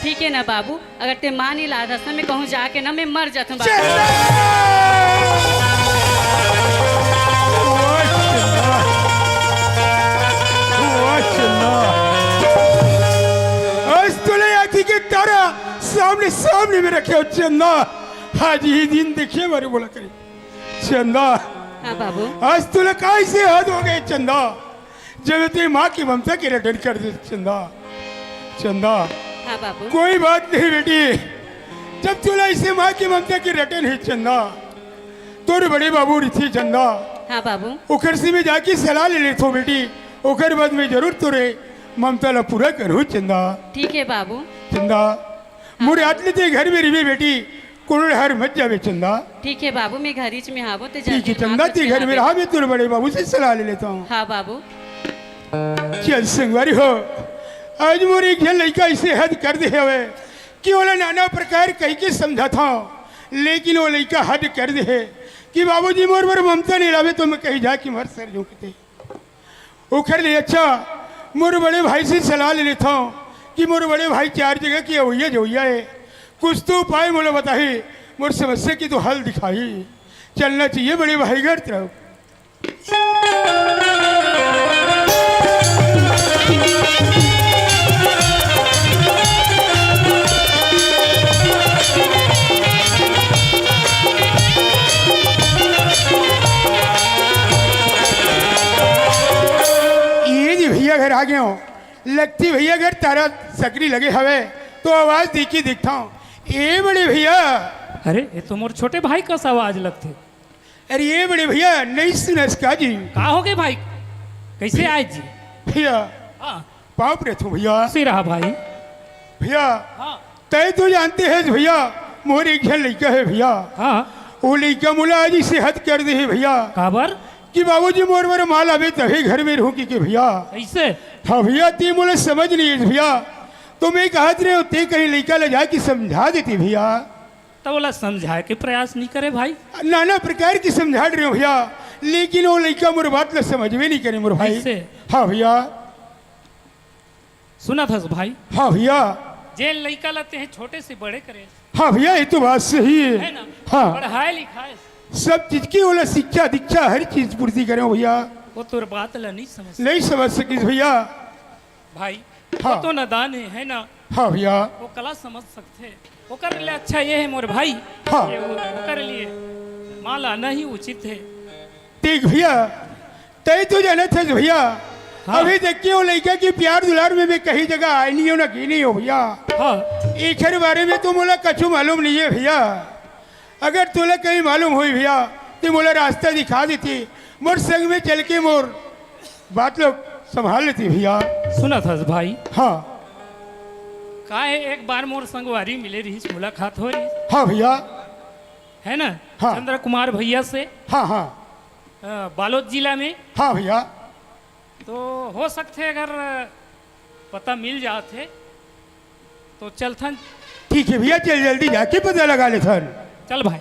ठीक है ना बाबू, अगर ते माँ नहीं लादस ना, मैं कहूँ जाके ना मैं मर जाथौं बाबू। चंदा! वाह चंदा! वाह चंदा! आज तोला आँखी के तारा सामने सामने में रखे हौं चंदा। आज ही दिन देखे बारे बोला करे चंदा। हाँ बाबू। आज तोला कैसे हद हो गए चंदा? जब ते माँ की ममता के रटन कर दे चंदा। चंदा। हाँ बाबू। कोई बात नहीं बेटी, जब तोला ऐसे माँ की ममता के रटन है चंदा, तोर बड़े बाबू रहिथे चंदा। हाँ बाबू। ओकर से मैं जाके सलाह ले लेथौं बेटी, ओकर बाद में जरूर तोरे ममता ला पूरा करहूँ चंदा। ठीक है बाबू। चंदा। मोर आदमी ते घर में रहिबे बेटी, कोनो डहर मत जाबे चंदा। ठीक है बाबू, मैं घरीच में हावौं, ते ठीक है चंदा, ते घर में रहा, मैं तोर बड़े बाबू से सलाह ले लेथौं। हाँ बाबू। चल संगवारी हो, आज मोर एक झन लइका ऐसे हद कर दे हवे कि ओला नाना प्रकार कहि के समझाथौं, लेकिन वो लइका हद कर दे हे कि बाबूजी मोर बर ममता नहीं लावे तो मैं कहीं जाके मर सर जाऊँ किते। ओखर ले अच्छा मोर बड़े भाई से सलाह ले लेथौं कि मोर बड़े भाई चार जगह के अवइया जवइया हे, कुछ तो उपाय मोला बताही, मोर समस्या की तो हल दिखाही। चलना चाहिए बड़े भाई घर तरफ। ये जी भैया घर आ गए हो, लगती भैया घर तारा सकरी लगे हवे, तो आवाज देखी देखता हूँ। ए बड़े भैया। अरे, ये तो मोर छोटे भाई कस आवाज लगथे। अरे ये बड़े भैया, नहीं सुनस का जी? का हो गए भाई, कैसे आए जी? भैया, हाँ। पाँव परथों भैया। सिरा भाई। भैया, हाँ। तैं तो जानते हस भैया, मोर एक झन लइका हे भैया। हाँ। वो लइका मोला आज ही से हद कर दे हे भैया। काबर? कि बाबूजी मोर बर माँ लाबे तभे घर में रहूँ कहिके भैया। कइसे? हाँ भैया, तैं मोला समझ नइ आइस भैया। तो मैं कहत रहेंव, तैं कहीं लइका ला जाके समझा देते भैया। त ओला समझाए के प्रयास नइ करे भाई। नाना प्रकार के समझा रहेंव भैया, लेकिन वो लइका मोर बात ला समझबे नइ करे मोर भाई। कइसे? हाँ भैया। सुनत हस भाई? हाँ भैया। जेन लइका ला तें छोटे से बड़े करे। हाँ भैया, ये तो बात सही हे। हे ना? हाँ। पढ़ाए लिखाए। सब चीज के ओला शिक्षा दीक्षा हर चीज पूर्ति करेंव भैया। वो तोर बात ला नइ समझ। नइ समझ सकिस भैया। भाई, हाँ। वो तो नादान हे, हे ना? हाँ भैया। वो काला समझ सकथे। ओकर लिए अच्छा ये हे मोर भाई। हाँ। ये वो, ओकर लिए माँ लाना ही उचित हे। देख भैया, तैं तो जानत हस भैया, हाँ। अभी तक के वो लइका के प्यार दुलार में मैं कहीं जगह आए नइ हों ना, गे नइ हों भैया। हाँ। एकर बारे में तो मोला कछु मालूम नइ हे भैया। अगर तोला कहीं मालूम होही भैया, तैं मोला रास्ता दिखा देते, मोर संग में चल के मोर बात ला संभाल लेते भैया। सुनत हस भाई? हाँ। का हे, एक बार मोर संगवारी मिले रहिस, मुलाकात होय रहिस। हाँ भैया। हे ना? हाँ। चंद्र कुमार भैया से। हाँ, हाँ। अ, बालोद जिला में। हाँ भैया। तो हो सकथे अगर पता मिल जात हे तो चलथन। ठीक हे भैया, चल जल्दी जाके पता लगा लेथन। चल भाई।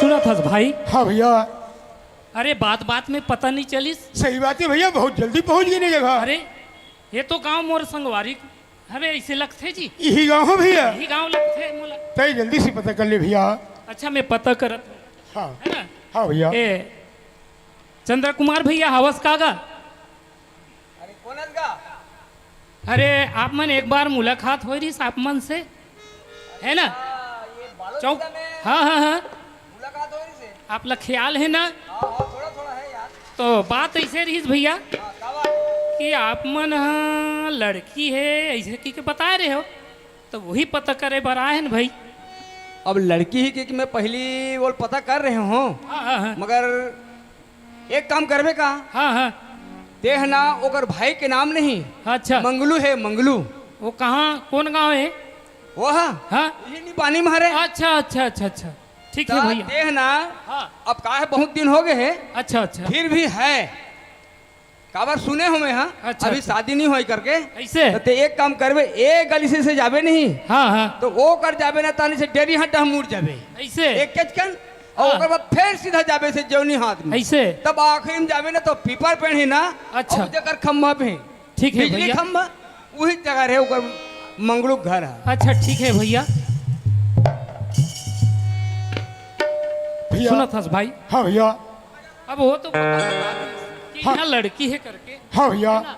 सुनत हस भाई? हाँ भैया। अरे, बात बात में पता नइ चलिस। सही बात हे भैया, बहुत जल्दी पहुँच गेन ए जगह। अरे, ये तो गाँव मोर संगवारी हवे, अइसे लगथे जी। इही गाँव हे भैया? इही गाँव लगथे मोला। तैं जल्दी से पता कर ले भैया। अच्छा, मैं पता करत हूँ। हाँ। हे ना? हाँ भैया। ए, चंद्र कुमार भैया, हवस का गा? अरे, कोन हस गा? अरे, आप मन एक बार मुलाकात होय रहिस आप मन से, हे ना? अच्छा, ये बालोद चौक। जिला में हाँ, हाँ, हाँ। मुलाकात होय रहिस हे। आप ला ख्याल हे ना? हाँ, हाँ, थोड़ा, थोड़ा हे याद। तो बात अइसे रहिस भैया हाँ, का बात? कि आप मन ह लड़की हे, अइसे कहिके बताय रहे हो, तो वही पता करे बर आए हन भाई। अब लड़की हे कि, कि मैं पहिली वो पता कर रहे हूँ, हाँ, हाँ, हाँ। मगर एक काम करबे का? हाँ, हाँ। तें ह ना ओकर भाई के नाम नहीं, अच्छा। मंगलू हे, मंगलू। वो कहाँ, कोन गाँव हे? वो हा? हाँ। इही निपानी में हरे। अच्छा, अच्छा, अच्छा, अच्छा। ठीक हे त भैया। तें ह ना, हाँ। अब का हे, बहुत दिन हो गे हे। अच्छा, अच्छा। फिर भी हे। काबर सुने हों मैं हा, अच्छा, अभी अच्छा। शादी नइ होय करके। अइसे? त तें एक काम करबे, ए गली से, से जाबे नहीं। हाँ, हाँ। त ओ कर जाबे ना, तानी से डेरी हाथ डहर मुड़ जाबे। अइसे? एकेच कन, अउ हाँ। ओकर बाद फेर सीधा जाबे से जेवनी हाथ में। अइसे? तब आखिरी में जाबे ना, त पीपर पेड़ हे ना, अच्छा। अउ जेकर खम्भा पे हे। ठीक हे बिजली भैया। खम्भा, उही जगह रहे ओकर मंगलू के घर हे। अच्छा, ठीक हे भैया। भैया। सुनत हस भाई? हाँ भैया। अब वो तो पता लगा दिस कि हाँ। यहाँ लड़की हे करके। हाँ भैया। हे ना?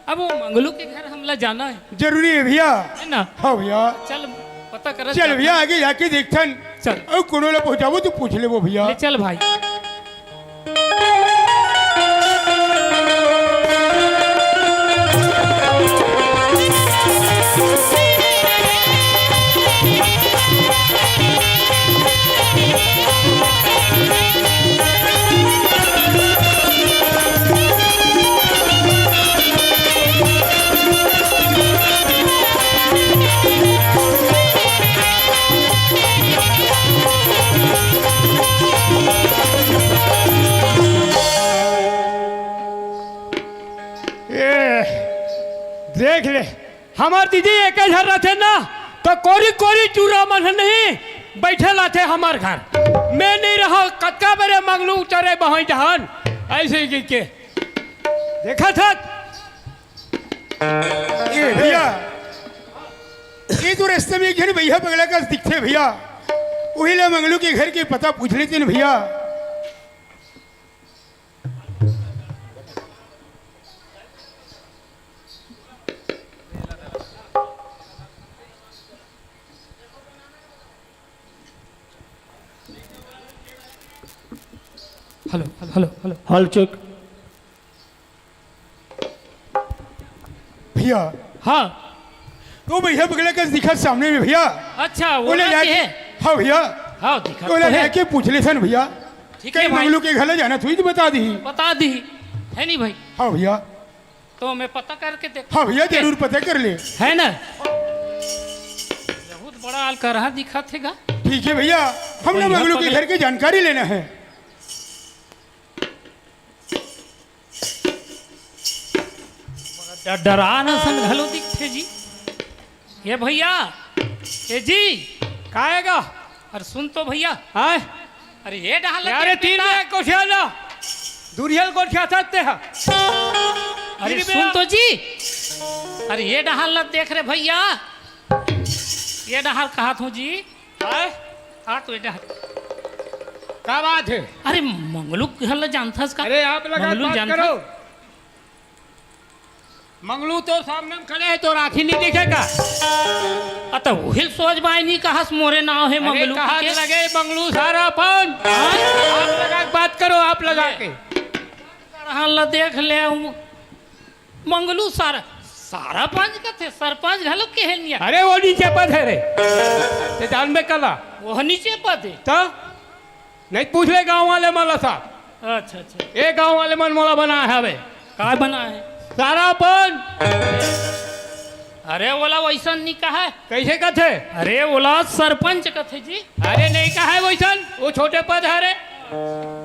अब वो मंगलू के घर हमला जाना हे। जरूरी हे भैया। हे ना? हाँ भैया। चल, पता करत चल जाथन। भैया, आगे जाके देखथन। चल। अउ कोनो ला पहुँचाबो त पूछ लेबो भैया। ले चल भाई। ए, देख ले, हमर दीदी एके झन रथे ना, त कोरी कोरी चूरा मन नहीं बइठे लाथे हमर घर। मैं नइ रहंव, कतका बेरे मंगलू चरे बहई जहान, अइसे कहिके। देखत हस? ए भैया, ए तो रस्ता में एक झन बइहा बगला कस दिखथे भैया, उही ला मंगलू के घर के पता पूछ लेतेन भैया। Hello, hello, hello. Hello, check. भैया। हाँ। वो भैया बगले का दिखा सामने में भैया। अच्छा, वो बोले लड़की जाके है? हाँ भैया। हाँ, दिखा बोले तो है। जाके पूछ ले सन भैया। ठीक है कहीं भाई। मंगलू के घर ले जाना थोड़ी तो बता दी। बता दी। है नहीं भाई? हाँ भैया। तो मैं पता करके देख। हाँ भैया, जरूर पता कर ले। है ना? बहुत बड़ा आल कर रहा दिखा थे गा। ठीक है भैया, हम ना बढ़िया मंगलू के पगले। घर की जानकारी लेना है। बड़ा डरान असन घलो दिखथे जी। ये भैया, ए जी। का हे गा? अरे सुन तो भैया। हाँ? अरे ये डहान ला अरे देख तीन बेटा। में एक गोठिया ला। दूरियल गोठिया सकते हैं। अरे तीन में सुन तो जी। अरे ये डहान ला देख रे भैया। ये डहान कहा थो जी। हाँ? हाँ, तो ये डहान। का बात है? अरे मंगलू के घर ला जानथस का? अरे आप लगा मंगलू बात जानथस? करो। मंगलू तो सामने में खड़े हैं, तो आँखी नहीं देखेगा। अ, तो उहिल सोच बाय नहीं कहस मोरे नाव है अरे मंगलू कहा के। लगे मंगलू सारा अपन। हाँ? आप लगा के बात करो, आप लगा के। डहान ला देख ले, उ मंगलू सारा, सारा पंच कथे, सरपंच घलो कहे नहीं। अरे वो नीचे पद है रे। ते जान में कला। वो नीचे पद है। तो? नहीं पूछ ले गाँव वाले मन ला साहब। अच्छा, अच्छा। ए गाँव वाले मन मोला बनाए हवे। का बनाए? सारा अपन। अरे ओला वैसन नहीं कहा। कैसे कथे? अरे ओला सरपंच कथे जी। अरे नहीं कहा है वैसन, वो छोटे पद हरे।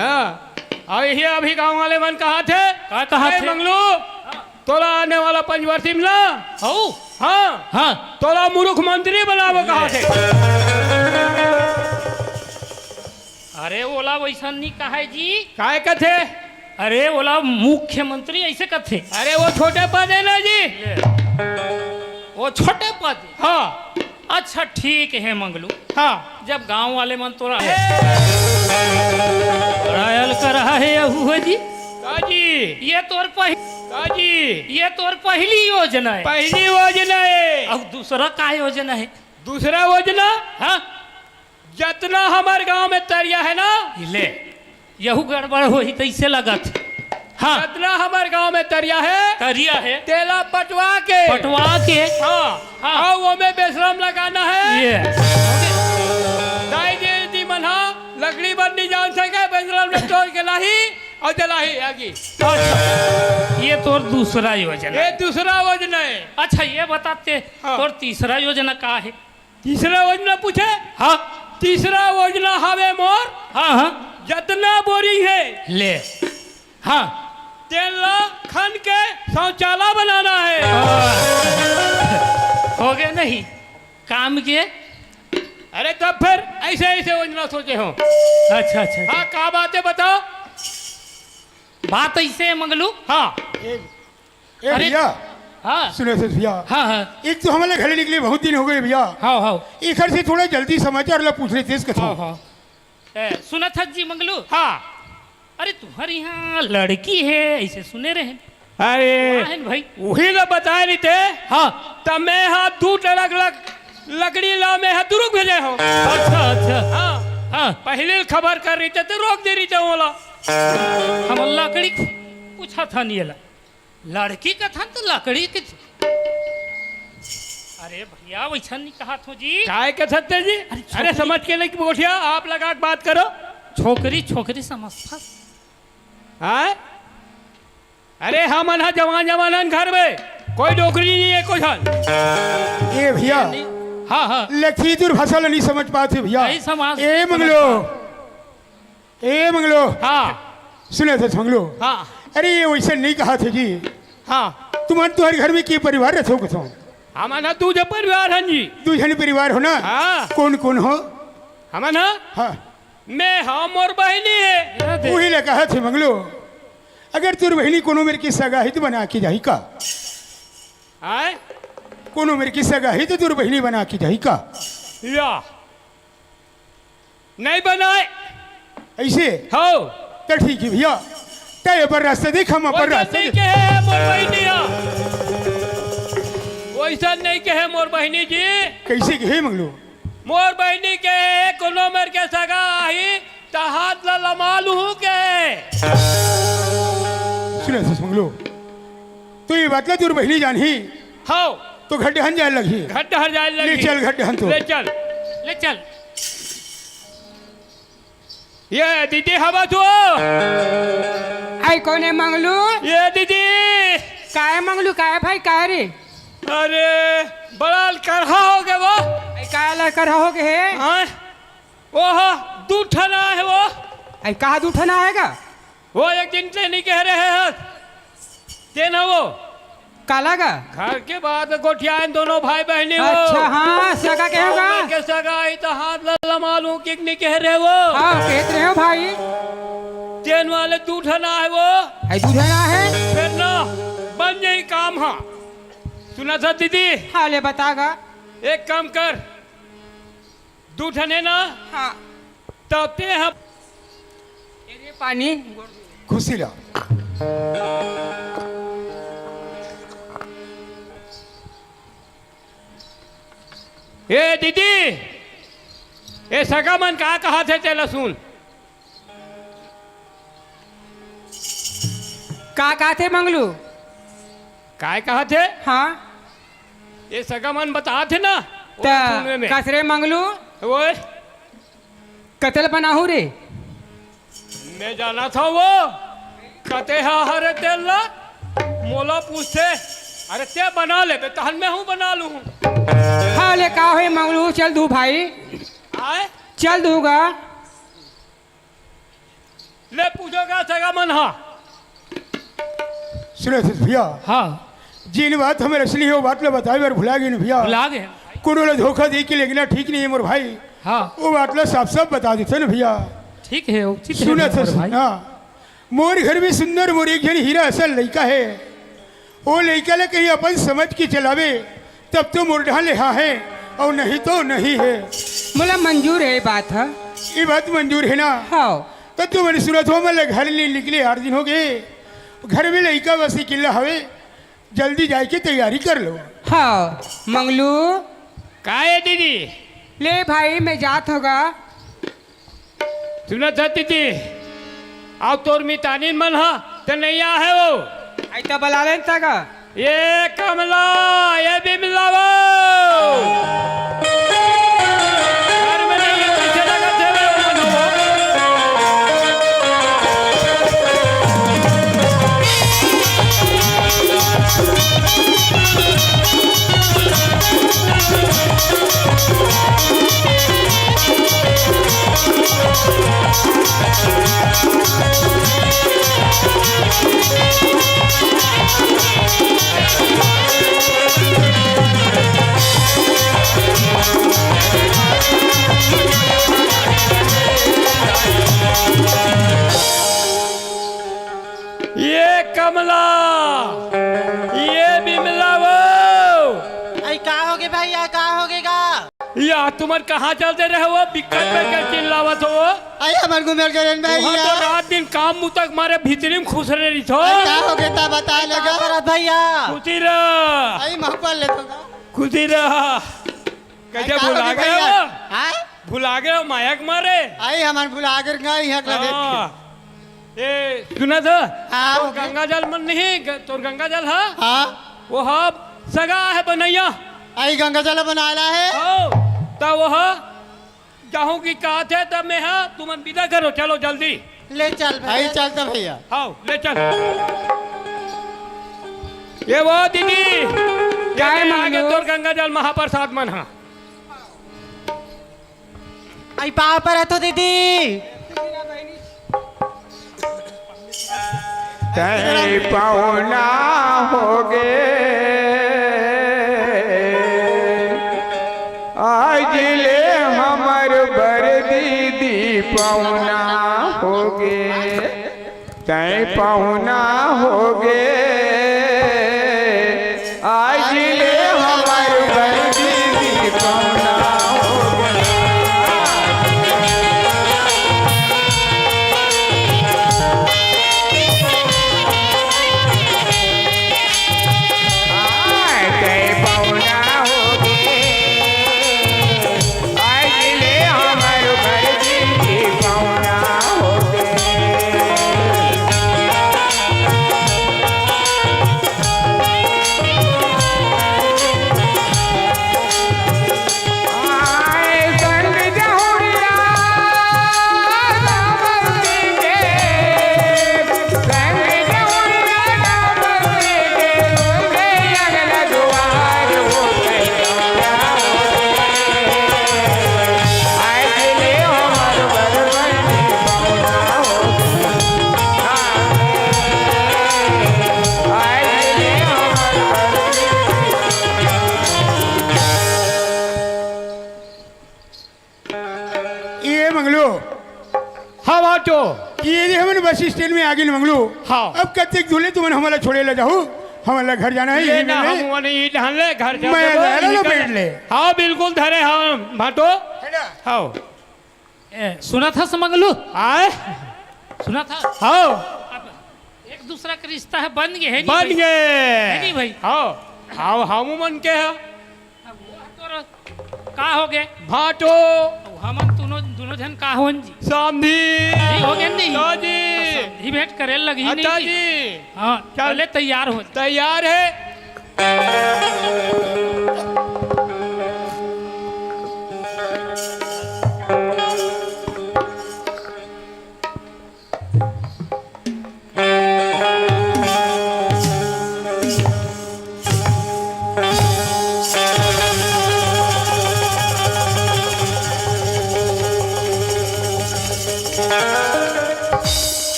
हाँ। और ये अभी गाँव वाले मन कहा थे। का कहा "ए थे? मंगलू, तोला आने वाला पंचवर्षी में ना।" हऊ? हाँ। हाँ। तोला मुरुख मंत्री बनाबो कहा थे। अरे ओला वैसन नहीं कहे जी। काय कथे? अरे ओला मुख्यमंत्री ऐसे कथे। अरे वो छोटे पद है ना जी। वो छोटे पद है। हाँ। अच्छा ठीक है मंगलू। हाँ। जब गांव वाले मन तोला है। बड़ा आल कर रहा है यहू है जी। का जी? ये तोर पह-, का जी? ये तोर पहली योजना है। पहली योजना है। अब दूसरा का योजना है? दूसरा योजना? हाँ। जतना हमर गांव में तरिया है ना, ले, यहू गड़बड़ होही तइसे लगत। हाँ। जतना हमर गांव में तरिया है, तरिया है। तेला पटवा के। पटवा के। हाँ। हाँ। अउ ओमे बेसलम लगाना है। ये। दाई दीदी मन हा लकड़ी बर नहीं जान सके, बेसलम ल तोड़ के लाही अउ जलाही आगी। अच्छा, ये तोर दूसरा योजना। ये दूसरा योजना है। अच्छा, ये बताते, हाँ। तोर तीसरा योजना का है? तीसरा योजना पूछे? हाँ। तीसरा योजना हवे मोर, हाँ, हाँ। जतना बोरिंग है, ले। हाँ। तेन ला खन के शौचालय बनाना है। हाँ। हो गए नहीं काम के। अरे तब फिर ऐसे, ऐसे योजना सोचे हो। अच्छा, अच्छा, अच्छा। हाँ, का बात है बताओ? बात ऐसे है मंगलू। हाँ। ए, ए अरे, भैया, हाँ। सुनो, सुनो भैया। हाँ, हाँ। एक तो हमला घरे निकले बहुत दिन हो गए भैया। हाँ, हाँ। एकर से थोड़ा जल्दी समाचार ला पूछ लेते इसका हाँ, थोड़ा। हाँ। ए, सुनत हस जी मंगलू? हाँ। अरे, तुम्हर इहाँ लड़की है, ऐसे सुने रहे। अरे, कहाँ है भाई? उही ला बताए रहिते। हाँ। त मैं हा दू ट्रक लक-, लकड़ी ला मैं हा दुरुग भेजे हो। अच्छा, अच्छा। हाँ। हाँ। पहले खबर कर रहिते त रोक दे रहिते ओला। हम लकड़ी पूछा था नहीं ला। लड़की कथन तो लकड़ी के। अरे भैया, वैसा नहीं कहा थो जी। काय कथत ते जी? अरे अरे छोकरी। समझ के नहीं बोलिया, आप लगा के बात करो। छोकरी, छोकरी समझता। हाँ? अरे हमन हा जवान जवान हन घर में, कोई डोकरी नहीं है कुछ हन। ए भैया, हाँ, हाँ। लखीदुर भाषा ला नहीं समझ पाते भैया। नहीं समझ, ए मंगलो, समझ ए मंगलो। हाँ। सुने थे मंगलो। हाँ। अरे ये वैसे नहीं कहा थे जी। हाँ। तुमन तुम्हारे घर में के परिवार रहते हो कुछ? हमन हा दू झन परिवार हन जी। दू झन परिवार हो ना? हाँ। कौन कौन हो? हमन हा? हाँ। मैं हा मोर बहिनी है। वही ला कहा थे मंगलो। अगर तोर बहिनी कोनो मेर के सगा ही तो बना के जाही का? आय? कोनो मेर के सगा ही तो तोर बहिनी बना के जाही का? या। नहीं बनाए। ऐसे? हो। तो ठीक है भैया। तय पर रास्ता देख, हम पर वैसन रास्ता नहीं देख। कहे मोर बहिनी हा। वैसन नहीं कहे मोर बहिनी जी। कैसे कहे मंगलो? मोर बहिनी के कोनो मेर के सगा आही, त हाथ ला लमा लूहूं के। सुन, सुन, मंगलू, तू ये बात ला तोर बहिनी जानही, हव। तो घर डहन जाए लगही। घर डहर जाए लगही। ले चल घर डहन तो। ले चल। ले चल। ये दीदी हवा तू। आई कोन हे मंगलू? ये दीदी। काय मंगलू, काय भाई, काय रे? अरे, बड़ा लकरहा हो गे वो। आई काय लकरहा हो गे हे? हाँ? ओह, दू ठन आए हे वो। आई कहाँ दू ठन आए गा? वो एक दिन ते नइ कहे रहे हस, तेन ह वो। काला गा? घर के बात गोठियाएन दोनों भाई बहिनी वो। अच्छा, हाँ, सगा कहे गा? के सगा ही तो हाथ ला लमा लूं कि नइ कहे रहे वो। हाँ, कहत रहे हो भाई। तेन वाले दू ठन आए वो। आई दू ठन आए हे? फेर ना, बन जाही काम, हाँ। सुनत हस दीदी? हाँ, ले बता गा। एक काम कर, दू ठन हे ना? हाँ। तब ते ह ए रे पानी। खुशी रह। ए दीदी, ए सगा मन का कहत हे तेला सुन। का कहथे मंगलू? काय कहत हे? हाँ। ये सगा मन बतात हे ना, त ओला सुनवे में। कस रे मंगलू? ओए। कते ल बनाहूँ रे? मैं जानत हँव वो। कते ह हरे तेल ला? मोला पूछथे। अरे ते बना लेबे, तहन मैं हूँ बना लूँ। हाँ ले, का होय मंगलू, चल दू भाई। आय? चल दू गा। ले पूछो का सगा मन हा। सुनो तो भैया। हाँ। जेन बात हमर असली हे, वो बात ला बताए बर भुला गेन भैया। भुला गे। कोनो ला धोखा दे के लेगना ठीक नहीं हे मोर भाई। हाँ। वो बात ला साफ साफ बता देते ना भैया। ठीक हे, उचित हे सुनो तो मोर भाई। हाँ। मोर घर में सुंदर मोर एक झन हीरा असन लइका हे। वो लइका ला कहीं अपन समझ के चलावे, तब तो मोर डहन ले हाँ हे, अउ नहीं तो नहीं हे। मोला मंजूर हे ये बात ह। ये बात मंजूर हे ना? हाँ। त तुमन सुनत हो, मैं घर ले निकले आठ दिन हो गे। घर में लइका बस अकेला हवे, जल्दी जाए के तैयारी कर लो। हाँ, मंगलू। का हे दीदी? ले भाई, मैं जात हँव गा। सुनत हस दीदी, अउ तोर मितानिन मन ह त नइ आहे वो। आई त बला लेन त गा। ये कमला, ये बिमला वो। घर में नइ हे, पीछे लगत हे वो मन हो। ये कमला, ये बिमला वो। अई, का होगे भैया, का होगे गा? या, तुमन कहाँ चलते रहे हो? बिक्कट बिक्कट चिल्लावत हो। अई, हमन घूमे ल गए रहे वहाँ भैया। तो रात दिन काम मुतक मारे भीतरी में खुसरे रहिथो। अई, का होगे ता बताए लगा। का करत भैया? खुशी रह। अई, महपल ले तो गा। खुशी रह। कैसे अई, का भुला होगे गए भैया? हो? हाँ? भुला गए हो माया के मारे? अई, हमन भुला गए गा, यहाँ का देख के। हाँ। ए, सुनत ह? हाँ, तोर हो गया। गंगा जल मन नहीं, ग-, तोर गंगा जल ह? हाँ। वो ह सगा हे बनैया। अई गंगा जल बनाए ला हे? हो, त वो ह जाहूँ कि कहत हे, त मैं ह, तुमन विदा करो, चलो जल्दी। ले चल भैया। अई चल त भैया। हाँ, ले चल। ये वो दीदी, ये काय ले आगे मानो? तोर गंगा जल महाप्रसाद मन ह। अई पाँव परत हों दीदी। तैं पहुना होगे, आज ले हमर बर दीदी पहुना होगे। तैं पहुना होगे, आज ले हमर बर दीदी पहुना होगे। आय, तैं पहुना होगे, आज ले हमर बर दीदी पहुना ए मंगलू। हाँ भाटो। ये दे हमन बस स्टैंड में आगिन मंगलू। हाँ। अब कतेक दूर ले तुमन हमला छोड़े ला जाहू? हमला घर जाना हे, ले यही ना, में ले। हम वो नहीं ढान ले, घर जा मैं देबो, ले लो, इनका बैठ ले। हाँ, बिल्कुल धरे हम, भाटो। है ना? हाँ। ए, सुनत हस मंगलू? आय? सुनत हस? हाँ। अब एक दूसरा के रिश्ता हे, बन गे हे नी बन भाई? गे। हे नी भाई? हाँ। हाँ, हम मन के हे। अब वो तोर का हो गे? भाटो। अब हमन दुनो, दुनो झन का होन जी? समधी। समधी हो गे नी? हाँ जी। तो समधी भेंट करे लगही नी अच्छा जी। जी। हाँ, चल। पहले तैयार हो जा। तैयार हे।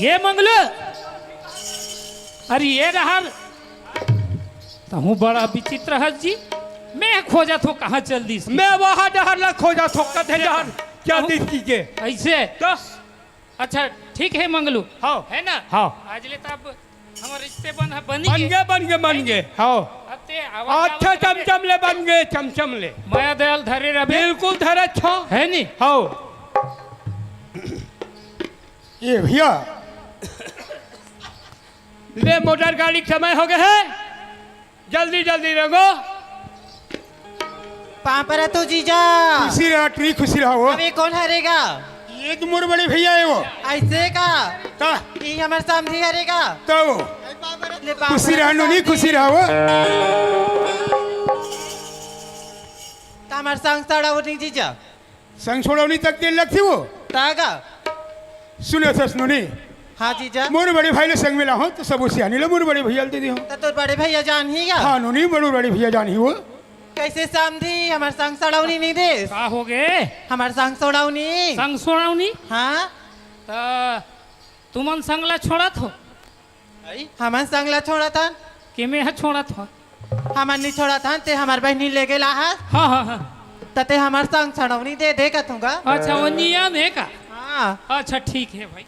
ये मंगलू, अरे ये डहर तहूँ बड़ा विचित्र हस जी। मैं खोजत हों कहाँ चल दिस। मैं वहाँ डहर ला खोजत हों, कथे डहर चल दिस कहिके। अइसे? तो? अच्छा, ठीक हे मंगलू। हाँ। हे ना? हाँ। आज ले तब हमर रिश्ते बन, बन बन गे। गे, बन गे, बन गे। हाँ। अब ते आवा अच्छा, जावा चमचम ले बन गे, चमचम ले। मया दयाल धरे रबे। बिल्कुल धरे छो। हे नी? हाँ। ए भैया, ले, मोटर गाड़ी के समय हो गे हे, जल्दी जल्दी रेंगो। पाँव परत हों जीजा। खुशी रहा, टुरी खुशी रहा वो। अब ये कोन हरे गा? ये तो मोर बड़े भैया हे वो। अइसे का? ता? ये हमर समधी हरे गा? तो? ले पाँव परत हों। खुशी रहा नोनी, खुशी रहा वो। त हमर संग सड़उनी जीजा। संग छोड़उनी तक देर लगथे वो। ता गा? सुनत हस नोनी। हाँ जीजा। मोर बड़े भाई ले संग में लाहूँ, त सबो सियानी ल मोर बड़े भैया ल दे देहूँ। त तोर बड़े भैया जानही गा? हाँ नोनी, मोर बड़े भैया जानही वो। कइसे समधी, हमर संग सड़उनी नइ देस? का हो गे? हमर संग सड़उनी। संग सड़उनी? हाँ। त तुमन संग ला छोड़त हो? अई, हमन संग ला छोड़त हन। के मैं ह छोड़त हँव? हमन नी छोड़त हन, ते हमर बहिनी ले गे लाहस। हाँ, हाँ, हाँ। त ते हमर संग सड़उनी दे दे कथूँ गा। अच्छा, वो नियम हे का? हाँ। अच्छा, ठीक हे भाई।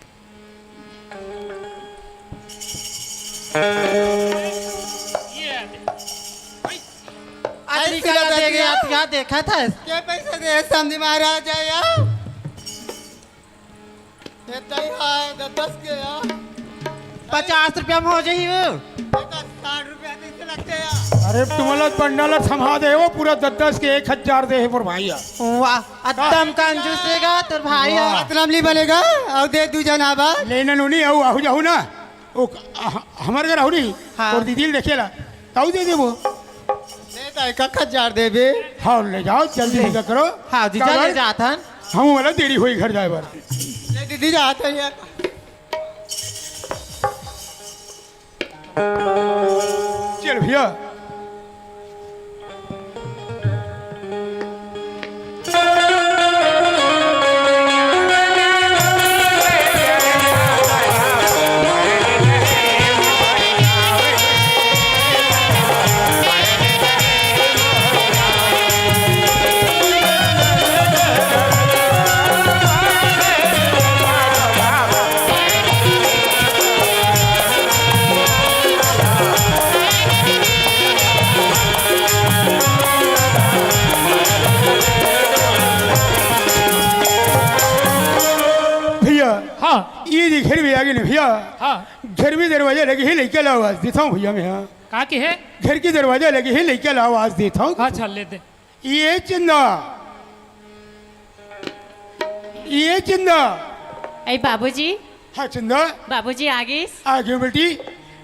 ये आ दे। अतरी अतरी कला कला दे दे गे, दिया। अतिया देखत हस। के पैसा दे हे समधी महाराज यार? ये तई हा, दस दस के यार। पचास रुपया में हो जाही वो। ये तो साठ रुपया कइसे लगथे यार? अरे, तुमला पंडा ला थमा दे हे वो, पूरा दस दस के एक हजार दे हे मोर भाई यार। वाह, एकदम कंजूस हे गा तोर भाई ह। वाह। अतना म नी बने गा, अउ दे दू झन आबा। ले ना नोनी, अउ आहू जाहू ना। ओ, ह-, हमर घर आहू नी, हाँ। तोर दीदी ल देखे ला, तउ दे देबो। ले दाई, कखत जार देबे। हाँ, ले जाव, जल्दी ले। निकल करो। हाँ, जीजा, काबर? ले जात हन। हमू वाला देरी होही घर जाय बर। ले दीदी, जात हन यार। चल भैया। भैया, हाँ। ये दे घर में आगे ना भैया। हाँ। घर में दरवाजा लगे हे, लइका ला आवाज देथंव भैया मैं, हाँ। का के हे? घर के दरवाजा लगे हे, लइका ला आवाज देथंव। अच्छा, ले दे। ये चंदा, ये चंदा। ए बाबूजी। हाँ चंदा। बाबूजी आ गिस। आ गे बेटी।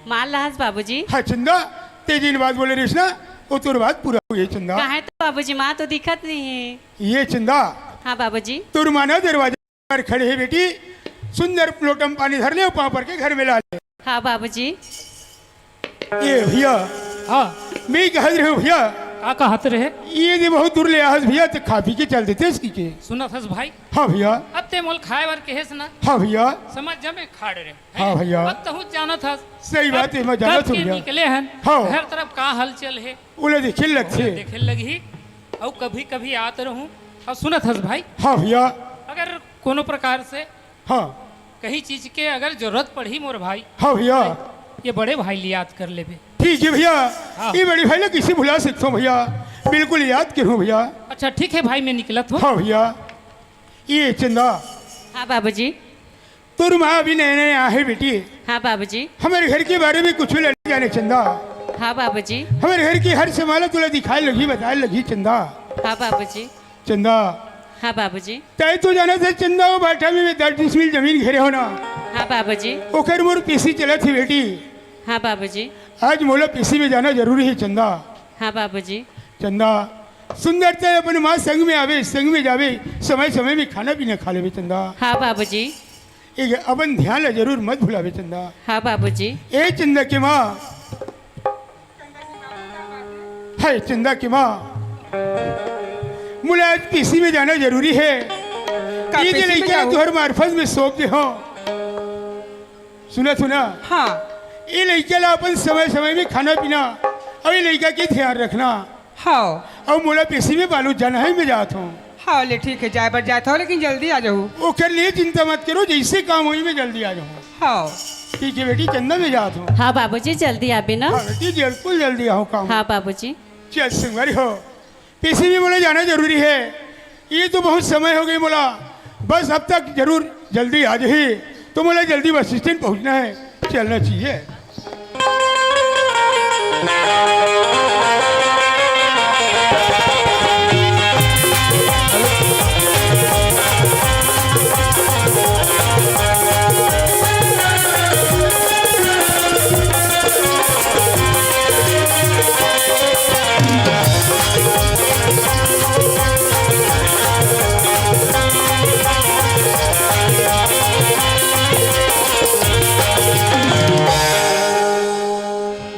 मार लाहस बाबूजी। हाँ चंदा, ते जेन बात बोले रहिस ना, वो तोर बात पूरा हो गे चंदा। काहे तो बाबूजी, माँ तो दिखत नहीं हे। ये चंदा। हाँ बाबूजी। तोर माँ ना दरवाजा पर खड़े हे बेटी, सुंदर लोटा म पानी धर ले, पाँव पर के घर में ला ले। हाँ बाबूजी। ए भैया। हाँ। मैं कहत रहेंव भैया। का कहत रहे? ये दे बहुत दूर ले आहस भैया, त खा पी के चल देतेस कहिके। सुनत हस भाई? हाँ भैया। अब ते मोला खाय बर कहेस ना। हाँ भैया। समझ जा मैं खा डरेंव। हाँ भैया। अब तहूँ जानत हस। सही बात हे, मैं जानत हँव भैया। निकले हन। हाँ। हर तरफ का हलचल हे। ओला देखे लगथे। देखे लगही। अउ कभी-कभी आत रहूँ। अउ सुनत हस भाई? हाँ भैया। कोनो प्रकार से हाँ। कहीं चीज के अगर जरूरत पड़ही मोर भाई, हाँ भैया। ये बड़े भाई ले याद कर लेबे। ठीक है भैया। हाँ। ये बड़े भाई ला कइसे भुला सकथों भैया, बिल्कुल याद करूँ भैया। अच्छा ठीक है भाई, मैं निकलत हूँ। हाँ भैया। ये चंदा। हाँ बाबूजी। तोर माँ अभी नए नए आहे बेटी। हाँ बाबूजी। हमर घर के बारे में कुछ ला नइ जाने चंदा। हाँ बाबूजी। हमर घर के हर सामान ला तोला दिखाए लगही, बताए लगही चंदा। हाँ बाबूजी। चंदा। हाँ बाबूजी। तैं तो जानत हे चंदा, वो भाटा में मैं दस डिसमिल जमीन घेरे हों ना। हाँ बाबूजी। ओकर मोर पेशी चलत हे बेटी। हाँ बाबूजी। आज मोला पेशी में जाना जरूरी हे चंदा। हाँ बाबूजी। चंदा, सुंदर तैं अपन माँ संग में आबे, संग में जाबे, समय समय में खाना पीना खा लेबे चंदा। हाँ बाबूजी। एक अपन ध्यान ला जरूर मत भुलाबे चंदा। हाँ बाबूजी। ए चंदा के माँ, हे चंदा के माँ, मोला आज पेशी में जाना जरूरी हे। का ये जे पेशी में लइका ला जाहूँ? तुँहर मार्फत में सौंप दे हों। सुना, सुना। हाँ। ये लइका ला अपन समय समय में खाना पीना अउ ये लइका के ध्यान रखना। हाँ। अउ मोला पेशी में बालोद जाना हे, मैं जात हों। हाँ, ले ठीक हे, जाए बर जात हों, लेकिन जल्दी आ जाहू। ओकर लिए चिंता मत करो, जइसे काम होही मैं जल्दी आ जाहूँ। हाँ। ठीक हे बेटी, चंदा मैं जात हों। हाँ बाबूजी, जल्दी आबे ना। हाँ बेटी, बिल्कुल जल्दी आहूँ काम। हाँ बाबूजी। चल संगवारी हो, पेशी में मोला जाना जरूरी हे। ये तो बहुत समय हो गे मोला, बस अब तक जरूर जल्दी आ जाही, तो मोला जल्दी बस स्टैंड पहुँचना हे, चलना चाहिए।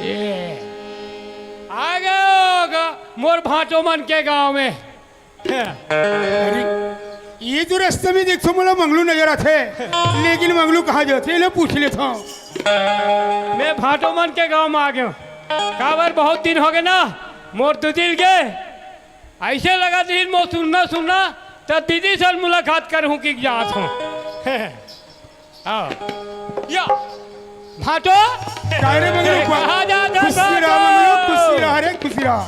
ये, आ गए हो ग-, मोर भांटो मन के गांव में। अरे, ये तो रस्ता में देखथों मोला मंगलू नजर आथे, लेकिन मंगलू कहाँ जाथे, ले पूछ लेथों। मैं भांटो मन के गांव में आ गयों। काबर बहुत दिन हो गे ना, मोर दीदी के अइसे लगत रहिस मोर सुनना सुनना, त दीदी से मुलाकात करहूँ कि जात हों। हाँ। या, भांटो। काय रे मंगलू, कहाँ जात हस खुशी रहा भांटो? मंगलू, खुशी रहा रे, खुशी रहा।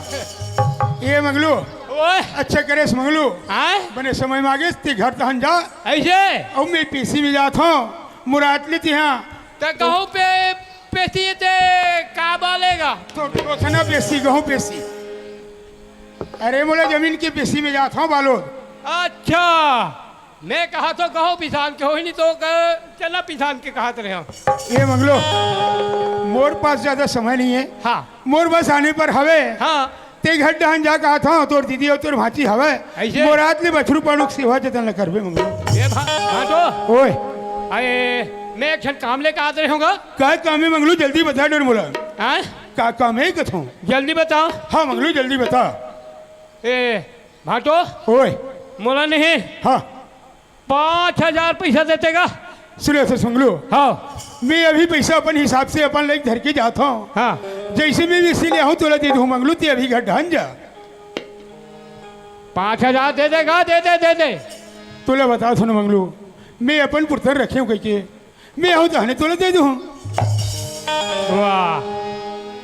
ये मंगलू, ओए। अच्छा करेस मंगलू। आय? बने समय में आ गेस, तैं घर तहन जा। अइसे? अउ मैं पेशी में जात हों, मुराद ले तिहाँ। त कहूँ पे, पेशी ते का बालेगा? तो, तो थे ना पेशी, कहूँ पेशी। अरे मोला जमीन के पेशी में जात हों बालोद। अच्छा, मैं कहा तो कहूँ पिसान के होही, नहीं तो क-, चना पिसान के कहत रहेंव। ये मंगलू, मोर पास ज्यादा समय नहीं हे। हाँ। मोर बस आने पर हवे। हाँ। तैं घर डहन जा कहत हों, तोर दीदी अउ तोर भांची हवे। अइसे? मोर हाथ ले बछरू पाड़ू के सेवा जतन ल करबे मंगलू। ये भा-, भांटो। ओए। अरे, मैं एक झन काम लेके आत रहेंव गा। का काम हे मंगलू, जल्दी बता डर मोला। हाँ? का काम हे कथों? जल्दी बता। हाँ मंगलू, जल्दी बता। ए, भांटो। ओए। मोला नहीं। हाँ। पाँच हजार पैसा देते का? सुने से मंगलू। हाँ। मैं अभी पैसा अपन हिसाब से अपन लेके धर के जात हों। हाँ। जइसे मैं पेशी ले आहूँ तोला दे दूँ मंगलू, तैं अभी घर डहन जा। पाँच हजार दे देगा? दे दे, दे दे। तोला बतात हों ना मंगलू, मैं अपन पुरतन रखे हों कहिके, मैं आहूँ तहने तोला दे दूँ। वाह,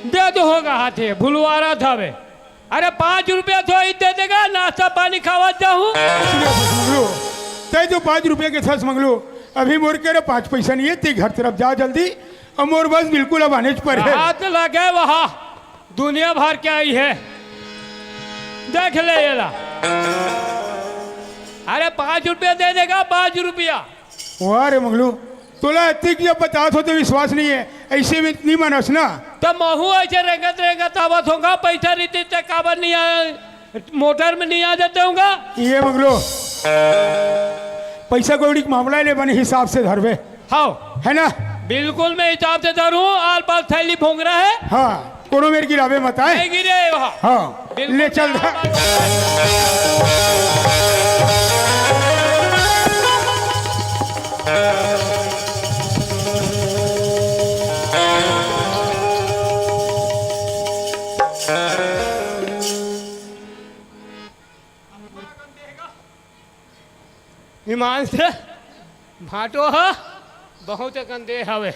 दे दूँ होगा हाथे, भुलवारा था बे। अरे पाँच रुपया तो ही दे देगा, नाश्ता पानी खावत जाहूँ। सुने से मंगलू, तैं तो पाँच रुपया के थस मंगलू, अभी मोर करा पाँच पैसा नहीं हे, तैं घर तरफ जा जल्दी, अउ मोर बस बिल्कुल अब आनेच पर हे। हाथ लगे वहाँ, दुनिया भर के आई हे, देख ले ये ला। अरे पाँच रुपया दे देगा, पाँच रुपया। वाह रे मंगलू, तोला अतिक जब बतात हों त विश्वास नहीं हे, अइसे में नहीं मानस ना। त महूँ अइसे रेंगत रेंगत आवत हों गा, पैसा रहितिस त काबर नहीं आय, मोटर में नहीं आ जाते हों गा। ये मंगलू, पैसा कौड़ी के मामला हे, ले बने हिसाब से धरबे। हाँ। हे ना? बिल्कुल मैं हिसाब से धरूँ, आल पाल थैली भोंगरा हे। हाँ। कोनो मेर गिराबे मत आय। नहीं गिरे वहाँ। हाँ, बिल्कुल ले चल नहीं। ईमान से भांटो ह बहुत अकन दे हवे।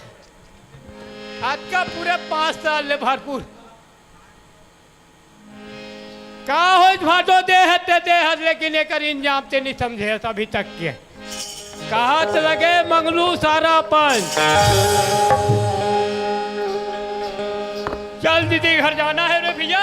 अतका पूरे पाँच साल ले भरपूर। का होइस भांटो, दे हस ते दे हस, लेकिन एकर इंजाम ते नइ समझे हस अभी तक के। कहत लगे मंगलू सारा अपन। चल दीदी घर जाना है रे भैया।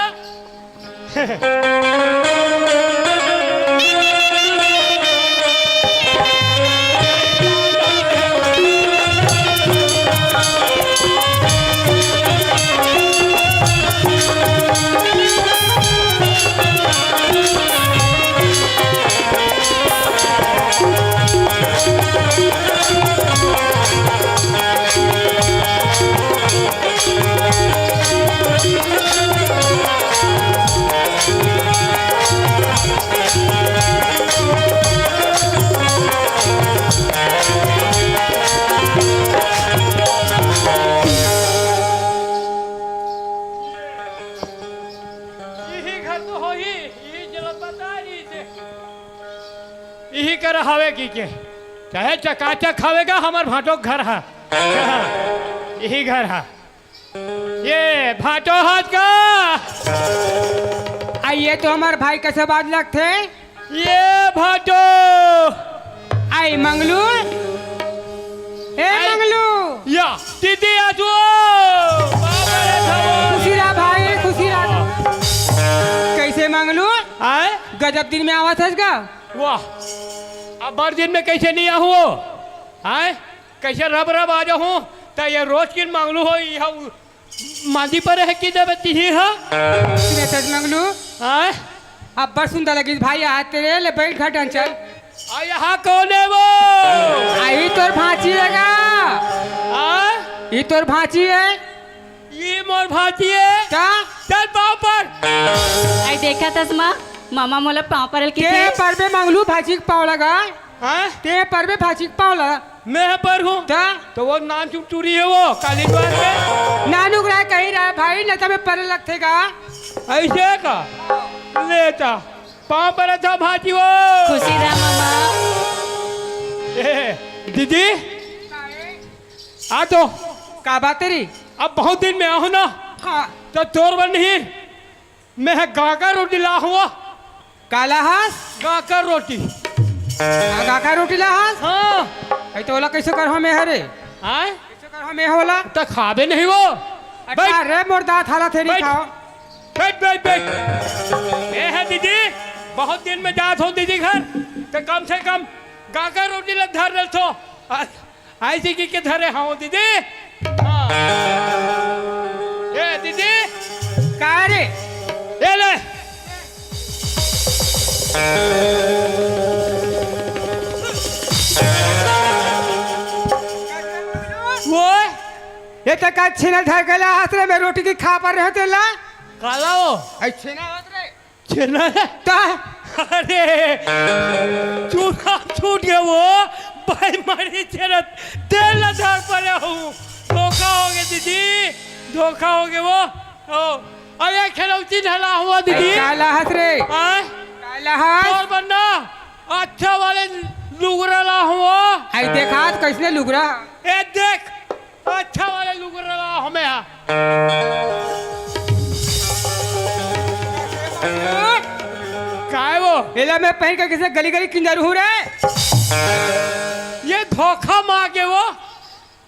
इही घर तो होही, इही जलत बता रही थे। इही कर हवे की के, चाहे चकाचक हवे गा, हमर भांटो घर हा। इही घर हा। ये भांटो हाथ का। आ, ये तो हमर भाई कइसे बात लगथे। ये भांटो। आई मंगलू। ए आई। मंगलू। या, दीदी आजू। बाबा रे थावा। खुशी रहा भाई, खुशी रहा। कइसे मंगलू? आय? गजब दिन में आवत हस गा। वाह। अब बड़ दिन में कइसे नइ आहूं? आय? कइसे रब रब आ जाहूं? त ये रोज किन मंगलू हो, ये मांदी परे हे कि देवे तिही हा? सुने तज मंगलू। आय? अब्बड़ सुंदर लगिस भाई, आज तेरे ले बइठ घर डहन चल। आ यहाँ कौन है वो? आ, ई तोर भांची हे गा। आय? ई तोर भांची हे। ई मोर भांची हे। का? चल पाँव पर। आई देखत हस माँ, मामा मोला पाँव परल के ते थे। परबे मंगलू भांची के पाँव लगा। हाँ? ते परबे भांची के पाँव लगा। मैं पर हूँ। त? तो वो नान चुटचुरी है वो, काली द्वार पे। नानू ग्राय कहीं रहा भाई, न तो मैं परे लगथे गा। ऐसे का? लेता। पाँव पर था भांची वो। खुशी रहा मामा। ए, दीदी। आ तो। का बात तेरी? अब बहुत दिन में आहूं ना। हाँ। तो तोर बर नहीं। मैं ह गांकर रोटी लाहूं। का लाहस? गांकर रोटी। हाँ, गांकर रोटी लाहस? हाँ। अई तो ओला कइसे करहूं मैं हरे? आय? कइसे करहूं मैं ओला? त खाबे नहीं वो। अच्छा, बइठ। रे मोर दांत हाला थेरी बइठ। खाओ। बइठ, बइठ, बइठ। ए हे दीदी, बहुत दिन में जात हूं दीदी घर, त कम से कम गांकर रोटी ल धर लेथो। आ, ऐसी की के धरे हूं दीदी। हाँ। ए दीदी। का रे? ए ले। वो? ये तो का छेना धर के लाहस रे, मैं रोटी के खा पर रहे तेला। काला हो? ऐ छेना होत रे। छेना है? ता? अरे, चूना छूट गया वो, भाई मारी छेना, तेल न धर पड़े हूँ। धोखा हो गया दीदी, धोखा हो गया वो। ओ, अरे खिलौती ढला हुआ दीदी। अरे का लाहस रे? हाँ? का लाहस? और बनना, अच्छा वाले लुगरा ला हुआ। आई देखा तो कैसने लुगरा? ए देख, अच्छा वाले लुगरा ला हमें हा। काय वो? एला मैं पहन के किसे गली गली किंजर हूँ रे। ये धोखा मार के वो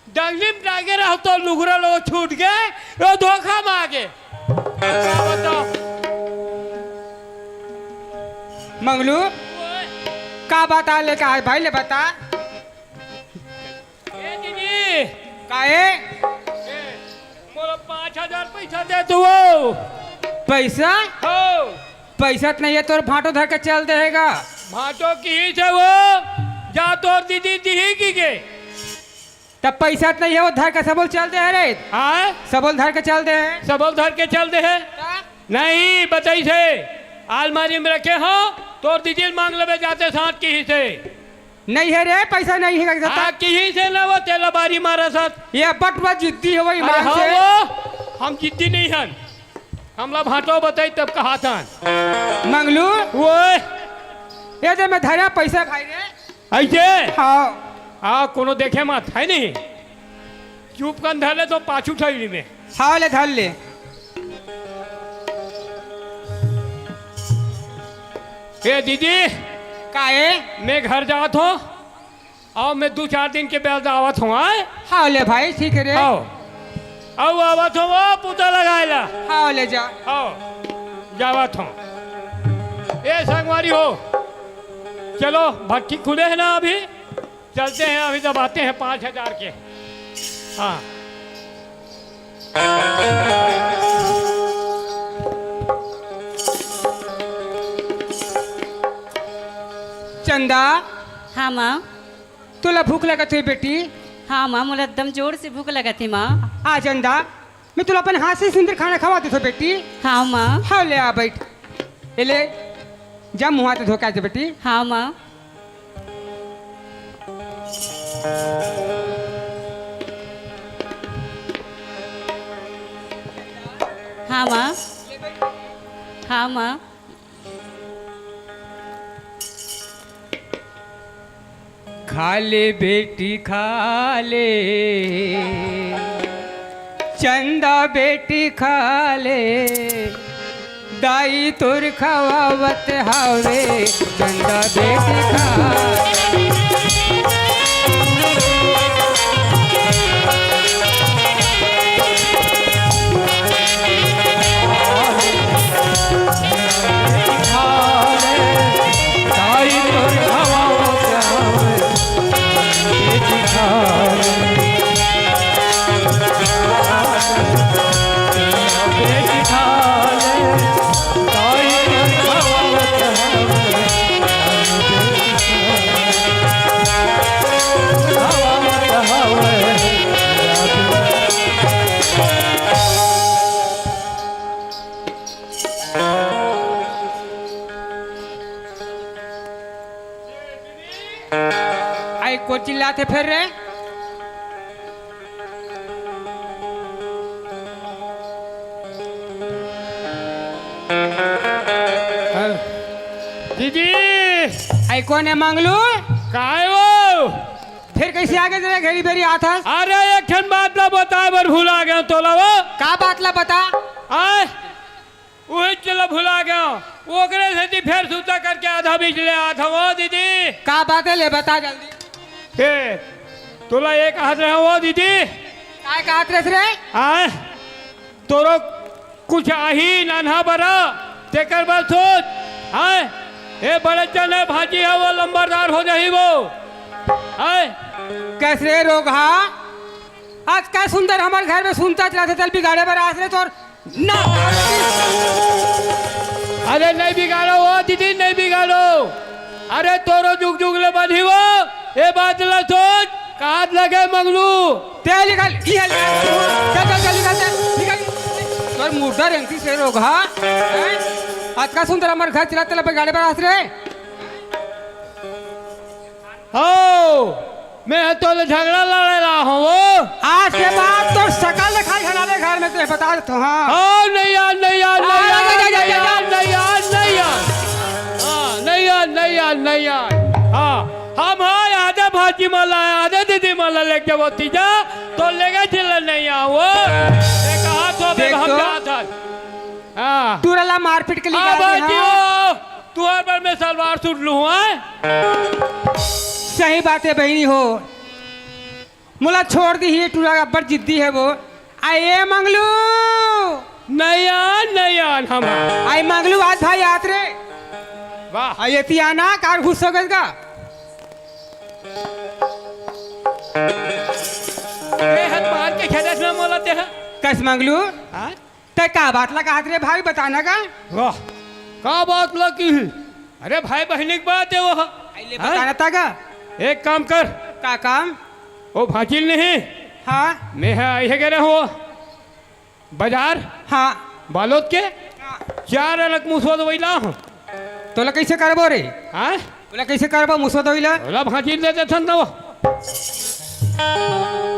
डंगली में डागे रहो तो लुगरा लो छूट गए, वो धोखा मार के। बताओ। मंगलू, ओए। का बता लेके आए भाई, ले बता। ए दीदी। काहे? मोला पाँच हजार पैसा दे तू वो। पैसा? हो। पैसा त नहीं है, तोर भांटो धर के चल देहेगा। भांटो किहिस हे वो, जा तोर दीदी दिही की के। तब पैसा त नहीं है, वो धर के सबोल चल दे है रे। हाँ? सबोल धर के चल दे है। सबोल धर के चल दे है। का? नहीं, बताइस हे, आलमारी में रखे हो, तोर दीदी मांग लेबे जाते साथ किहिस हे। नहीं है रे, पैसा नहीं है, हाँ, किहिस हे ना वो तेला बारी मारा साथ। ये बटवा जिद्दी है, वो अरे ईमान हाँ से। वो, हम जिद्दी नहीं हन। हमला भांटो बताई तब कहा था। मंगलू। वो। ये दे मैं धरा पैसा भाई रे। अइसे? हाँ। आ, कोनो देखे मत, है नहीं? चुप कन धर ले तो पाछू ठइली में। हाँ, ले धर ले। ए दीदी। का ए? मैं घर जात हूँ, अउ मैं दू चार दिन के बाद आवत हूँ, आय? हाँ, ले भाई, ठीक है रे। हाँ। अउ आवत हूँ वो पूता लगाए ला। हाँ, ले जा। हाँ, जावत हूँ। ए संगवारी हो, चलो, भट्टी खुले है ना अभी? चलते हैं, अभी दबाते हैं पाँच हजार के। हाँ। चंदा। हाँ, माँ। तोला भूख लगत हे, बेटी? हाँ, माँ, मोला एकदम जोर से भूख लगत हे, माँ। आ, चंदा, मैं तोला अपन हाथ से सुंदर खाना खवा देथों, बेटी। हाँ, माँ। हाँ, ले आ, बैठ। ए ले, जा मुँह हाथ धो के आ जा, बेटी। हाँ, माँ। हाँ, माँ। हाँ, माँ। खा ले बेटी, खा ले, चंदा बेटी, खा ले। दाई तोर खवावत हावे, चंदा बेटी, खा ले। आई को चिल्लाथे फेर रे? दीदी। आई कोन हे मंगलू? काय वो? फेर कइसे आगे तेरे घेरी बेरी आत हस? अरे, एक ठन बात ला बताए बर भुला गेंव तोला वो। का बात ला बता? आय, उही चला भुला गेंव। ओकरे सेती फेर सुता करके आधा बीच ले आत हंव वो दीदी। का बात हे, ले बता जल्दी। ए, तोला ए कहत रहेंव वो दीदी। काय कहत रहेस रे? आय, तोरो कुछ आही नान्हा बरा, तेकर बर सोच। आय, ए बड़े चने भाजी हे वो, लंबरदार हो जाही वो। आय। कइसे रे रोगहा? आज का सुंदर हमर घर में सुनता चला थे, तेला बिगाड़े बर आस रे तोर ना। अरे नहीं बिगाड़ो वो दीदी, नहीं बिगाड़ो। अरे तोरो जुग जुग ले बनी वो, ए बात ला सोच, काट लगे मंगलू। ते निकल, ये निकल, चल, चल, चल, निकल, चल, निकल। तोर मुर्दा रेंगती से रोगहा, हैं? आज का सुंदर हमर घर चला तेला बिगाड़े बर आस रे। हो, मैं ह तोले झगड़ा लड़े ला हूँ वो। आज के बाद तोर सकल दिखाई हमारे घर में, तुझे बता देता हूँ, हाँ। हो, नहीं यार, नहीं यार, नहीं यार, नहीं यार, नहीं यार, नहीं यार। हाँ, नहीं यार, नहीं यार, नहीं यार। हाँ, हम हाँ आधे भाजी मन ला, आधे दीदी मन ला लेके वो तीजा, तो लेके चिल्ला नहीं आओ। ये कहा तो देख हम तो। जात हन। हाँ। टूरा ला मारपीट के हाँ, निकाल दे, भाजी हाँ। हो। तुहर बर मैं सलवार सूट लूहूं, हैं? सही बात हे बहिनी हो, मोला छोड़ दिही, टूरा अब्बड़ जिद्दी हे वो। आ ए मंगलू। नहीं आन, नहीं आन हम। आई मंगलू, आज भाई आत रे। वाह। आ एती आना, कार घुस हो गइस का? ए हाथ मार के खेदत ना मोला ते ह। कस मंगलू? हाँ? तैं का बात ला कहत रे भाई, बताना का? वाह, का बात ला की? अरे भाई बहिनी के बात हे वो। अइले हाँ? बताना ता का? एक काम कर। का काम? वो भांचिल नहीं? हाँ। मैं ह, इहे गे रहे हो बाजार। हाँ। बालोद के? हाँ। चार अलग मुसवा दवई ला हूँ। तोला कइसे करबो रे? हाँ? तोला कइसे करबो मुसवा दवई ला? तोला भांचिल दे देथन तो।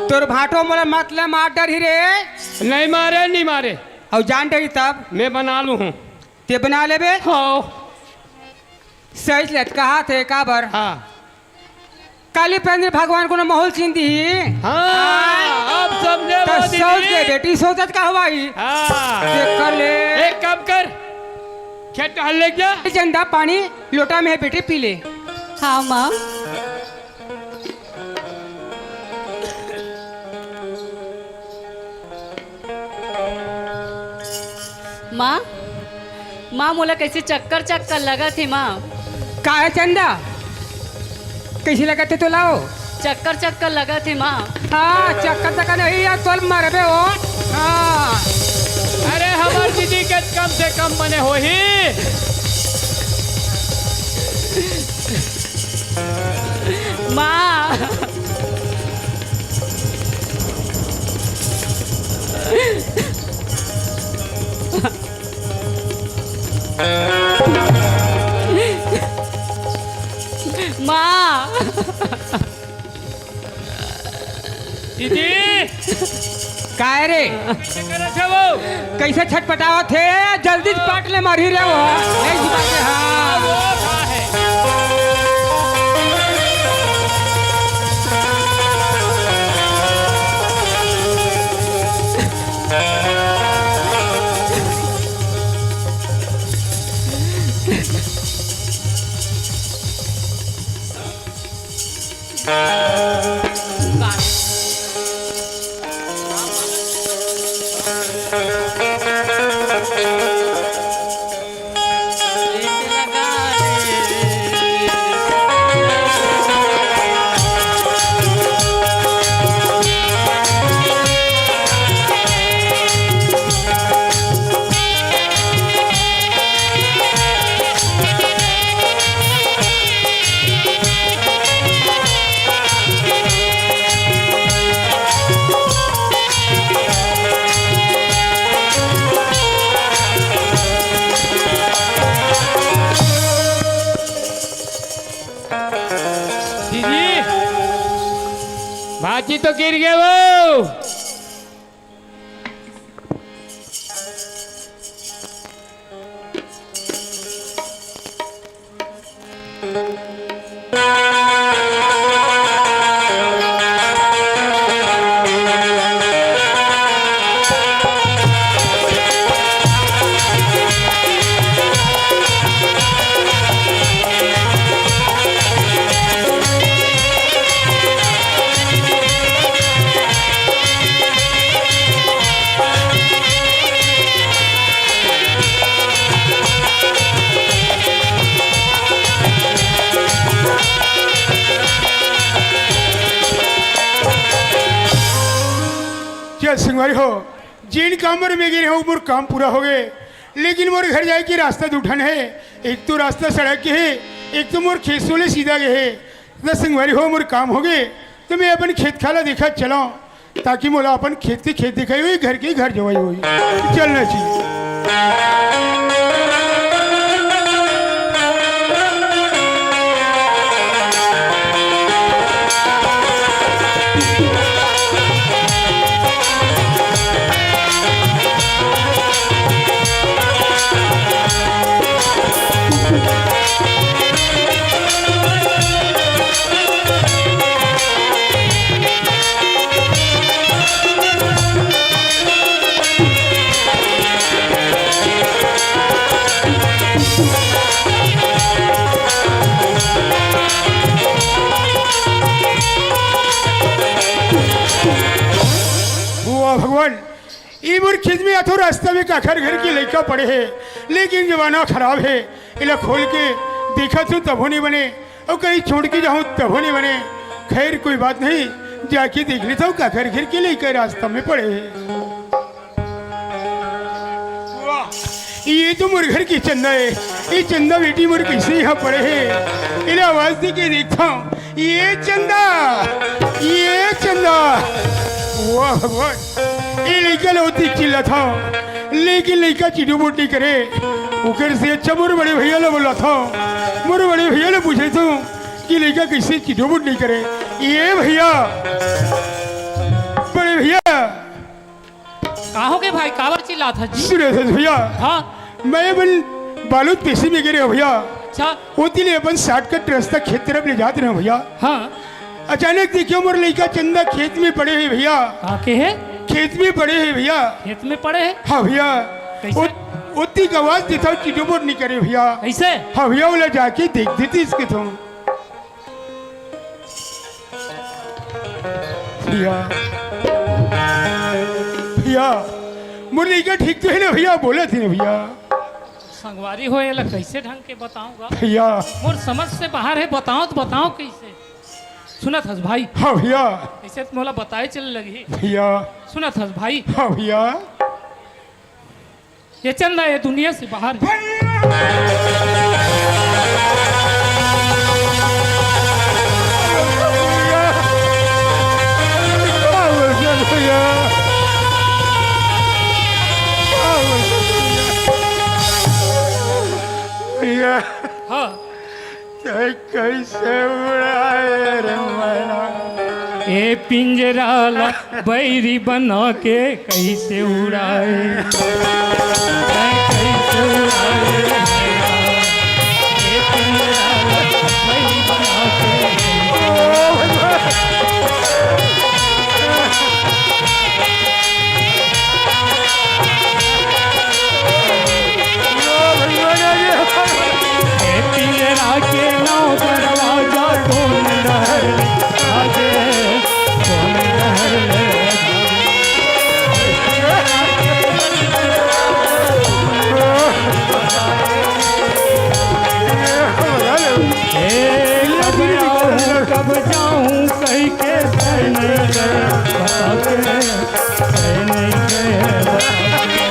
तोर भांटो मोला मत ले मार डरही रे। नहीं मारे, नहीं मारे। अउ जान डरही तब? मैं बना लूँ हूँ। ते बना लेबे? हाँ। सही लटकात हे काबर? हाँ। काली पंदिर भगवान कोनो माहौल चिन दिही। हाँ, अब समझे त वो सोच दीदी। के बेटी सोचत का हवाई। हाँ। देख कर ले। एक काम कर, खेत टहल ले जा। चंदा पानी लोटा में है बेटी, पी ले। हाँ माँ। माँ, माँ, मोला कैसे चक्कर चक्कर लगत हे माँ। का है चंदा? कैसे लगत हे तोला? चक्कर चक्कर लगत हे माँ। हाँ, चक्कर चक्कर नहीं यार, तोल मरबे हो। हाँ। अरे हमार दीदी के कम से कम मने होही। माँ। माँ। दीदी। काय रे? कइसे करत हे वो? कइसे छटपटावत हे? जल्दी पाट ले मारही रे वो। नहीं झुका के, हाँ। वो था है। दीदी, भाजी तो गिर गए वो। चल संगवारी हो, जेन काम बर में गे रहेंव, मोर काम पूरा हो गे, लेकिन मोर घर जाए के रास्ता दू ठन हे। एक तो रास्ता सड़क के हे, एक तो मोर खेत ले सीधा गे हे। त संगवारी हो, मोर काम हो गे, त मैं अपन खेत खार ला देखत चलंव, ताकि मोला अपन खेत के खेत दिखाई होही, घर के घर जवाई होही। चलना चाहिए। वाह भगवान, ए मोर खेत में आथो, रास्ता में काखर घर के लइका पड़े हे, लेकिन जमाना खराब हे। एला खोल के देखत हूँ तभो नहीं बने, अउ कहीं छोड़ के जाहूँ तभो नहीं बने। खैर कोई बात नहीं, जाके देख लेथंव काखर घर के लइका रास्ता में पड़े हे। वाह, ये तो मोर घर के चंदा हे। ये चंदा बेटी मोर कइसे यहाँ पड़े हे? एला आवाज दे के देखथंव। ये चंदा, ये चंदा। वाह भगवान, ये लइका ल ओती चिल्लाथंव, लेकिन लइका चिटुपुट नहीं करे। ओकर से अच्छा मोर बड़े भैया ल बोलाथंव, मोर बड़े भैया ल पूछथंव कि लइका कइसे चिटुपुट नहीं करे। ये भैया, बड़े भैया। का हो गे भाई, काबर चिल्लात हस जी? सुरेश भैया, हाँ। मैं अपन बालू पेशी में गे रहेंव भैया। अच्छा। ओती ले अपन shortcut रास्ता खेत तरफ ले जात रहेंव भैया। हाँ। अचानक देखियो मोर लइका चंदा खेत में पड़े हे भइया। का के हे? खेत में पड़े हे भइया। खेत में पड़े हे? हाँ भइया। कइसे? ओत-, ओती के आवाज देथव, चिटोबोर नइ करे भइया। कइसे? हाँ भइया, ओला जाके देख देतिस कथों। भइया, भइया, मोर लइका ठीक तो हे ना भइया? बोलत हे ना भइया? संगवारी हो, एला कइसे ढंग के बताऊं गा? भइया। मोर समझ से बाहर हे, बताओं तो बताओं कइसे? सुनत हस भाई? हाँ भइया। अइसे तो मोला बताए चले लगही। भइया। सुनत हस भाई? हाँ भइया। ये चंदा ये दुनिया से बाहर हे। भइया। भइया। हाँ। तैं कइसे उड़ाए रे मैना? ए पिंजरा ला बैरी बना के कइसे उड़ाए? तैं कइसे उड़ाए रे मैना? ए पिंजरा ला बैरी बना के ए पिंजरा के नौ दरवाजा कोन डहर ले भागे, कोन डहर ले भागे। ए कब आऊं, कब जाऊं कहि के तय नइ करे, बता के तय नइ करे, बता के।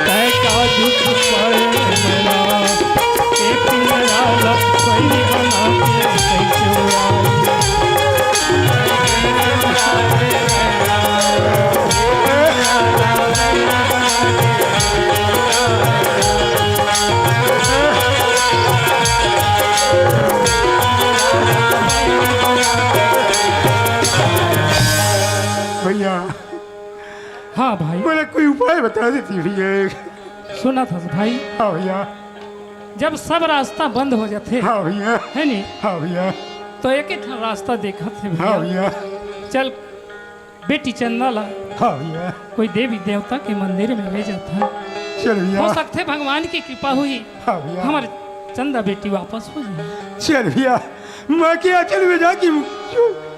तैं का दुख पाए मना, ए पिंजरा ला बैरी बना के कइसे उड़ाए। भइया। हाँ भाई। मोला कोई उपाय बता देती भइया। सुनत हस भाई? हाँ भइया। जब सब रास्ता बंद हो जाथे, हाँ भइया। हे नी? हाँ भइया। तो एक ही ठन रास्ता देखत हे भइया। हाँ भइया। चल बेटी चंदा ला, हाँ भइया। कोई देवी देवता के मंदिर में ले जाथन। चल भइया। हो सकथे भगवान की कृपा होही, हाँ भइया। हमर चंदा बेटी वापस हो जाए। चल भइया, माँ के आंचल में जाके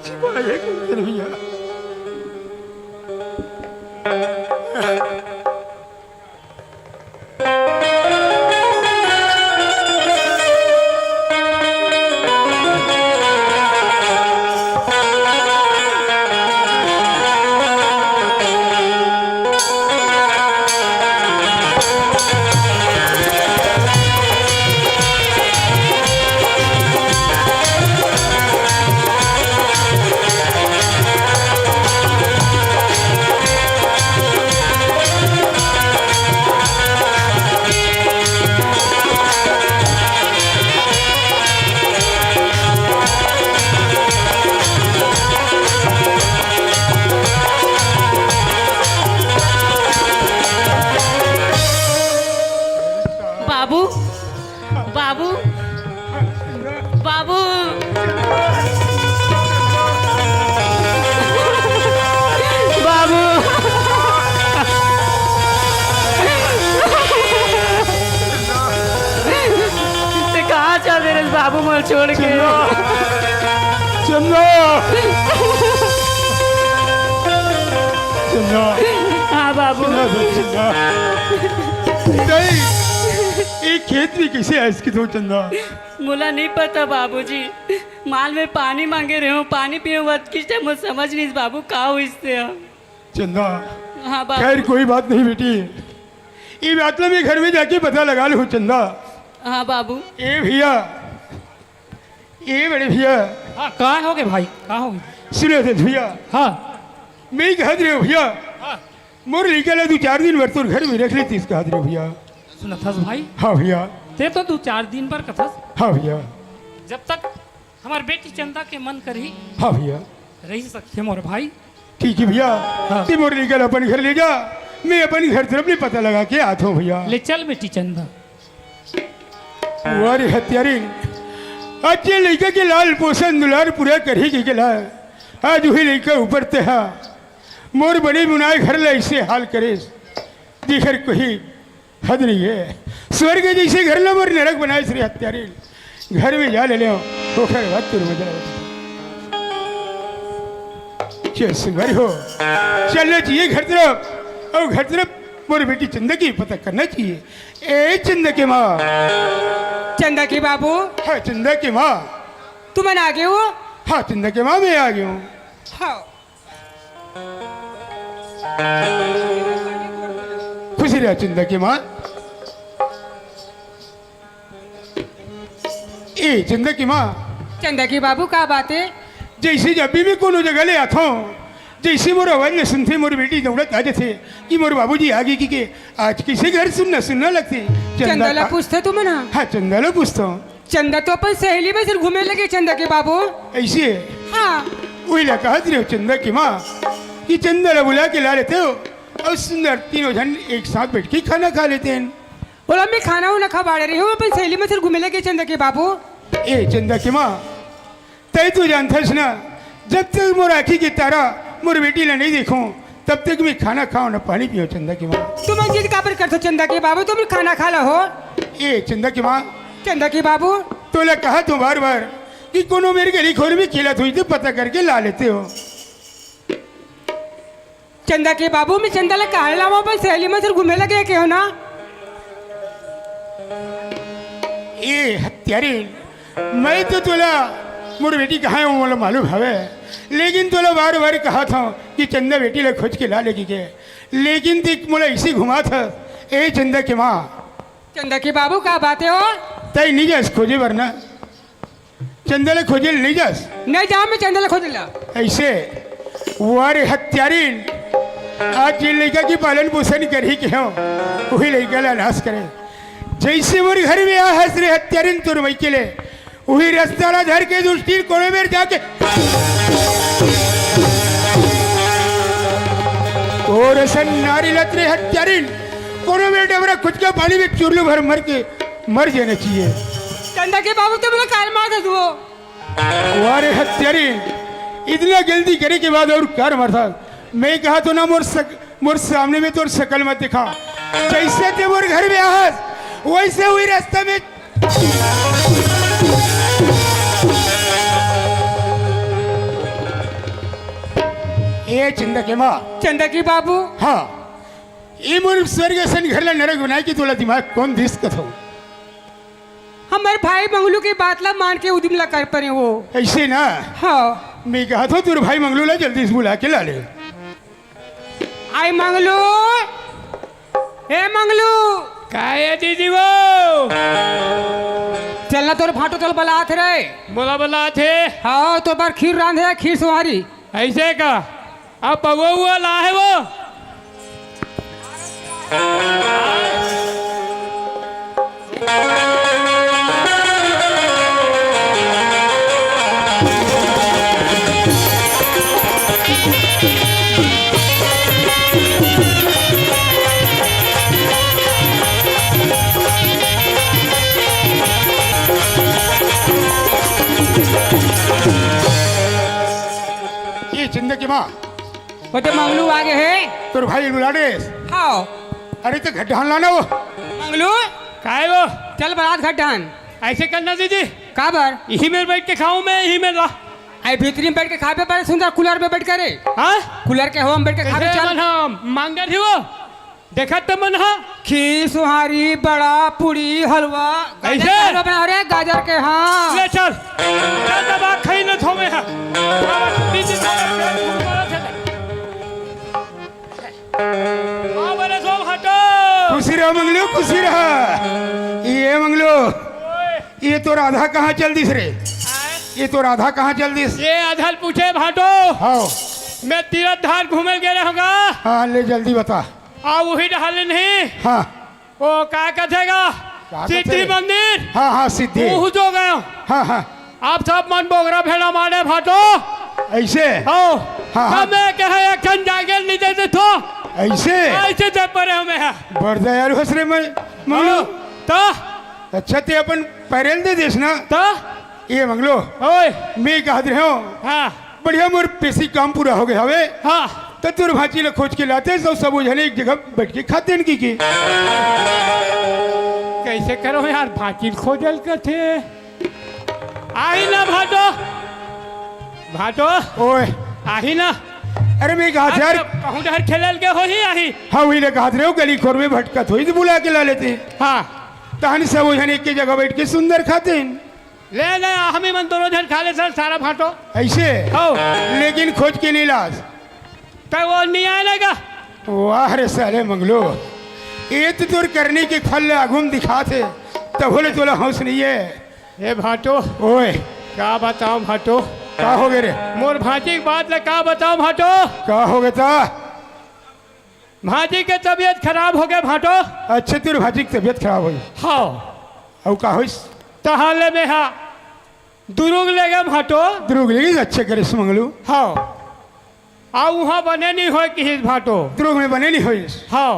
छिपा ले, चल भइया। बाबू, बाबू, बाबू, बाबू, तैं कहाँ चल दे रहे बाबू, मोला छोड़ के? चंदा, चंदा, चंदा। हाँ बाबू। चंदा, चंदा। नहीं, ये खेत में कइसे आइस कथों चंदा? मोला नइ पता बाबूजी, माल में पानी मांगे रहेंव, पानी पीएंव, अतकिच टाइम मोर समझ नइ आइस बाबू, का होइस तेहा? चंदा, हाँ बाबू। खैर, कोई बात नहीं बेटी, ये बात ला मैं घर में जाके पता लगा लूँ चंदा। हाँ बाबू। ए भइया, ए बड़े भइया। हाँ, का होगे भाई, का होगे? सुनत हस भइया। हाँ। मैं कहत रहेंव भइया, हाँ। मोर लइका ला दू चार दिन बर तोर घर में रख लेतिस कहत रहेंव भइया। सुनत हस भाई? हाँ भइया। तैं तो दू चार दिन बर कथस। हाँ भइया। जब तक हमर बेटी चंदा के मन करही, हाँ भइया। रहि सकथे मोर भाई। ठीक हे भइया, हाँ। तैं मोर लइका ला अपन घर ले जा, मैं अपन घर तरफ ले पता लगा के आत हूँ भैया। ले चल बेटी चंदा। वाह रे हत्यारिन, आज ये लइका के लाल पोषण दुलार पूरा करही के गेला, आज वही लइका ऊपर तेहा मोर बने बुनाए घर ला ऐसे हाल करेस, जेकर कोई हद नहीं है। स्वर्ग जैसे घर ला मोर नरक बनाएस रे हत्यारिन। घर में जा ले ले, ओकर बाद तोर मजा आवे। चल सुंदर हो, चलना चाहिए घर तरफ, और घर तरफ मोर बेटी चंदा के पता करना चाहिए। ए चंदा के माँ। चंदा के बाबू। हाँ चंदा के माँ। तुमन आ गए हो? हाँ चंदा के माँ, मैं आ गया हूँ। हाँ। खुशी रहा चंदा के माँ। ए चंदा के माँ। चंदा के बाबू, का बात है? जैसे जब भी मैं कोनो जगह ले आता हूँ, जैसे मोर आवाज में सुनते मोर बेटी दौड़त आ जाते कि मोर बाबूजी आगे की के, आज किसे घर सुनना सुनना लगते। चंदा ला का पूछते तुमन? हाँ चंदा ला पूछता हूँ। चंदा तो अपन सहेली में सिर्फ घूमे लगे चंदा के बाबू। ऐसे? हाँ। वही ला कहत रहे हो चंदा की माँ कि चंदा ला बुला के ला लेते हो और सुंदर तीनों जन एक साथ बैठ के खाना खा लेते हैं। बोला मैं खाना उना खा बाड़े रही हूँ, अपन सहेली में सिर्फ घूमे लगे चंदा के बाबू। ए चंदा की माँ, तय तो जानथस ना, जब तक मोर आँखी के तारा मोर बेटी ला नहीं देखूं, तब तक मैं खाना खाऊं ना पानी पीऊं चंदा की माँ। तुम जिद काबर करथो चंदा के बाबू, तुम खाना खा ला हो। ए चंदा की माँ। चंदा के बाबू। तोला कहा तो बार बार कि कोनो मेरे गली खोर में खेलत हुई तो पता करके ला लेते हो। चंदा के बाबू, मैं चंदा ला काहे लावा? अपन सहेली में सिर्फ घूमे लगे के हो ना। ए हत्यारी, मैं तो तोला मोर बेटी कहाँ है, वो मोला मालूम हवे, लेकिन तोला बार बार कहा था कि चंदा बेटी ला खोज के ला लेके के, लेकिन देख मोला इसी घुमा था। ए चंदा के माँ। चंदा के बाबू, का बात है हो? तय नहीं जास खोजे बर ना। चंदा ले खोजे ले नहीं जास? नहीं जाऊँ मैं चंदा ले खोजे ला। ऐसे? वाह रे हत्यारिन, आज जिन लइका की पालन पोषण करही के हो, वही लइका ला नाश करे। जैसे मोर घर में आ हस रे हत्यारिन तोर मई के ले, वही रास्ता ला धर के दुष्टिन कोनो मेर जाके तोर असन नारी लत रे हत्यारिन, कोनो मेर डबरा खुद के पानी में चुरलू भर मर के मर जाना चाहिए। चंदा के बाबू, तुम लोग काल मार दे दुओ। वाह रे हत्यारी, इतना गलती करे के बाद और कार मारता। मैं कहा तो ना मोर सक-, मोर सामने में तोर शकल मत दिखा। जैसे ते मोर घर में आहस, वैसे हुई रास्ता में। ए चंदा के माँ। चंदा की बाबू। हाँ, ए मोर स्वर्ग असन घर ला नरक बनाए के तोला दिमाग कौन दिस कथो? हमर भाई मंगलू के बात ला मान के उदिम ला कर परे वो। ऐसे ना? हाँ। मैं कहा था तोर भाई मंगलू ला जल्दी से बुला के ला ले। आई मंगलू, ए मंगलू। का है दीदी वो? चलना तोर भाटो तोल बलात रे। मोला बलात हे। हाँ, तोर बार खीर रांधे, खीर सोहारी। ऐसे का? अब पगो हुआ ला है वो। ये जिंदगी माँ। वो तो मंगलू आगे है। तोर भाई बुला दे। हाँ। अरे तो घट ढान लाना वो। मंगलू। काय वो? चल बारात घट ढान। ऐसे करना दीदी। का बर? यही मेर बैठ के खाऊं मैं, यही मेर ला। आई भीतरी में बैठ के खाबे पर सुंदर कूलर में बैठ करे। हाँ? कूलर के हवा में बैठ के खाबे कैसे चल। मन हम मांगर ही वो? देखत तो मन हा। खीर, सुहारी, बड़ा, पूड़ी, हलवा। गाजर ऐसे? के हलवा बना रे, गाजर के, हाँ। ले चल। चल दबा खाई न थोमे हा। बाबा, बीच में पेट फूल मारा था। बाबा रे सो हटो। खुशी रहा मंगलू, खुशी रहा। ये मंगलू, ये तो राधा कहाँ चल दिस रे? ये तो राधा कहाँ चल दिस? ये अधल पूछे भाटो। हाँ। मैं तीरथ धार घूमे गे रहूंगा। हाँ, ले जल्दी बता। आ वही डहर ले नहीं। हाँ। वो का कथेगा? का सिद्धि कथेगा? मंदिर। हाँ, हाँ, सिद्धि। वहू जो गयो। हाँ, हाँ। आप सब मन बोगरा भेड़ा मारे भाटो। ऐसे? हो। हाँ, हाँ। तब मैं कहे एक ठन जागेल नहीं देते थो। अइसे? अइसे दे परे हंव मैं हा। बड़ दयालु हस रे मैं, मंगलू। हाँ, त? अच्छा, ते अपन पैरेल दे देस ना? त? ए मंगलू, ओए। मैं कहत रहेंव, हाँ। बढ़िया मोर पेसी काम पूरा होगे हवे। हाँ। त तोर भांची ल खोज के लातेस, सब झन एक जगह बइठ के खातेन कहिके। कइसे करंव यार, भांची ल खोजे ल कथे। आही ना भांटो। भांटो। ओए। आही ना। अरे मैं कहत हंव यार। कहूं डहर खेले ल गे होही, आही। हाँ, उही ल कहत रहेंव, गली खोर में भटकत होही त बुला के ला लेते। हाँ। तहन सब झन एक के जगह बइठ के सुंदर खातेन। ले, ले, हमही मन दूनों झन खा लेथन सारा भांटो। अइसे? हव। लेकिन खोज के नइ लास। त ओ नइ आय ना गा। वाह रे साले मंगलू, ए तो तोर करनी के फल ल आगू म दिखात हे, तभो ले तोला होस नइ हे। ए भांटो। ओए। का बतांव भांटो? का होगे रे? मोर भांची के बात ल का बतांव भांटो? का होगे त? भांची के तबियत खराब होगे भांटो। अच्छा, तोर भांची के तबियत खराब होगे? हव। अउ का होइस? तहां ले मैं हा दुरुग ले गेंव भांटो। दुरुग ले गेस? अच्छा करेस मंगलू। हव। अउ उहां बने नइ होय किहिस भांटो। दुरुग में बने नइ होइस? हव।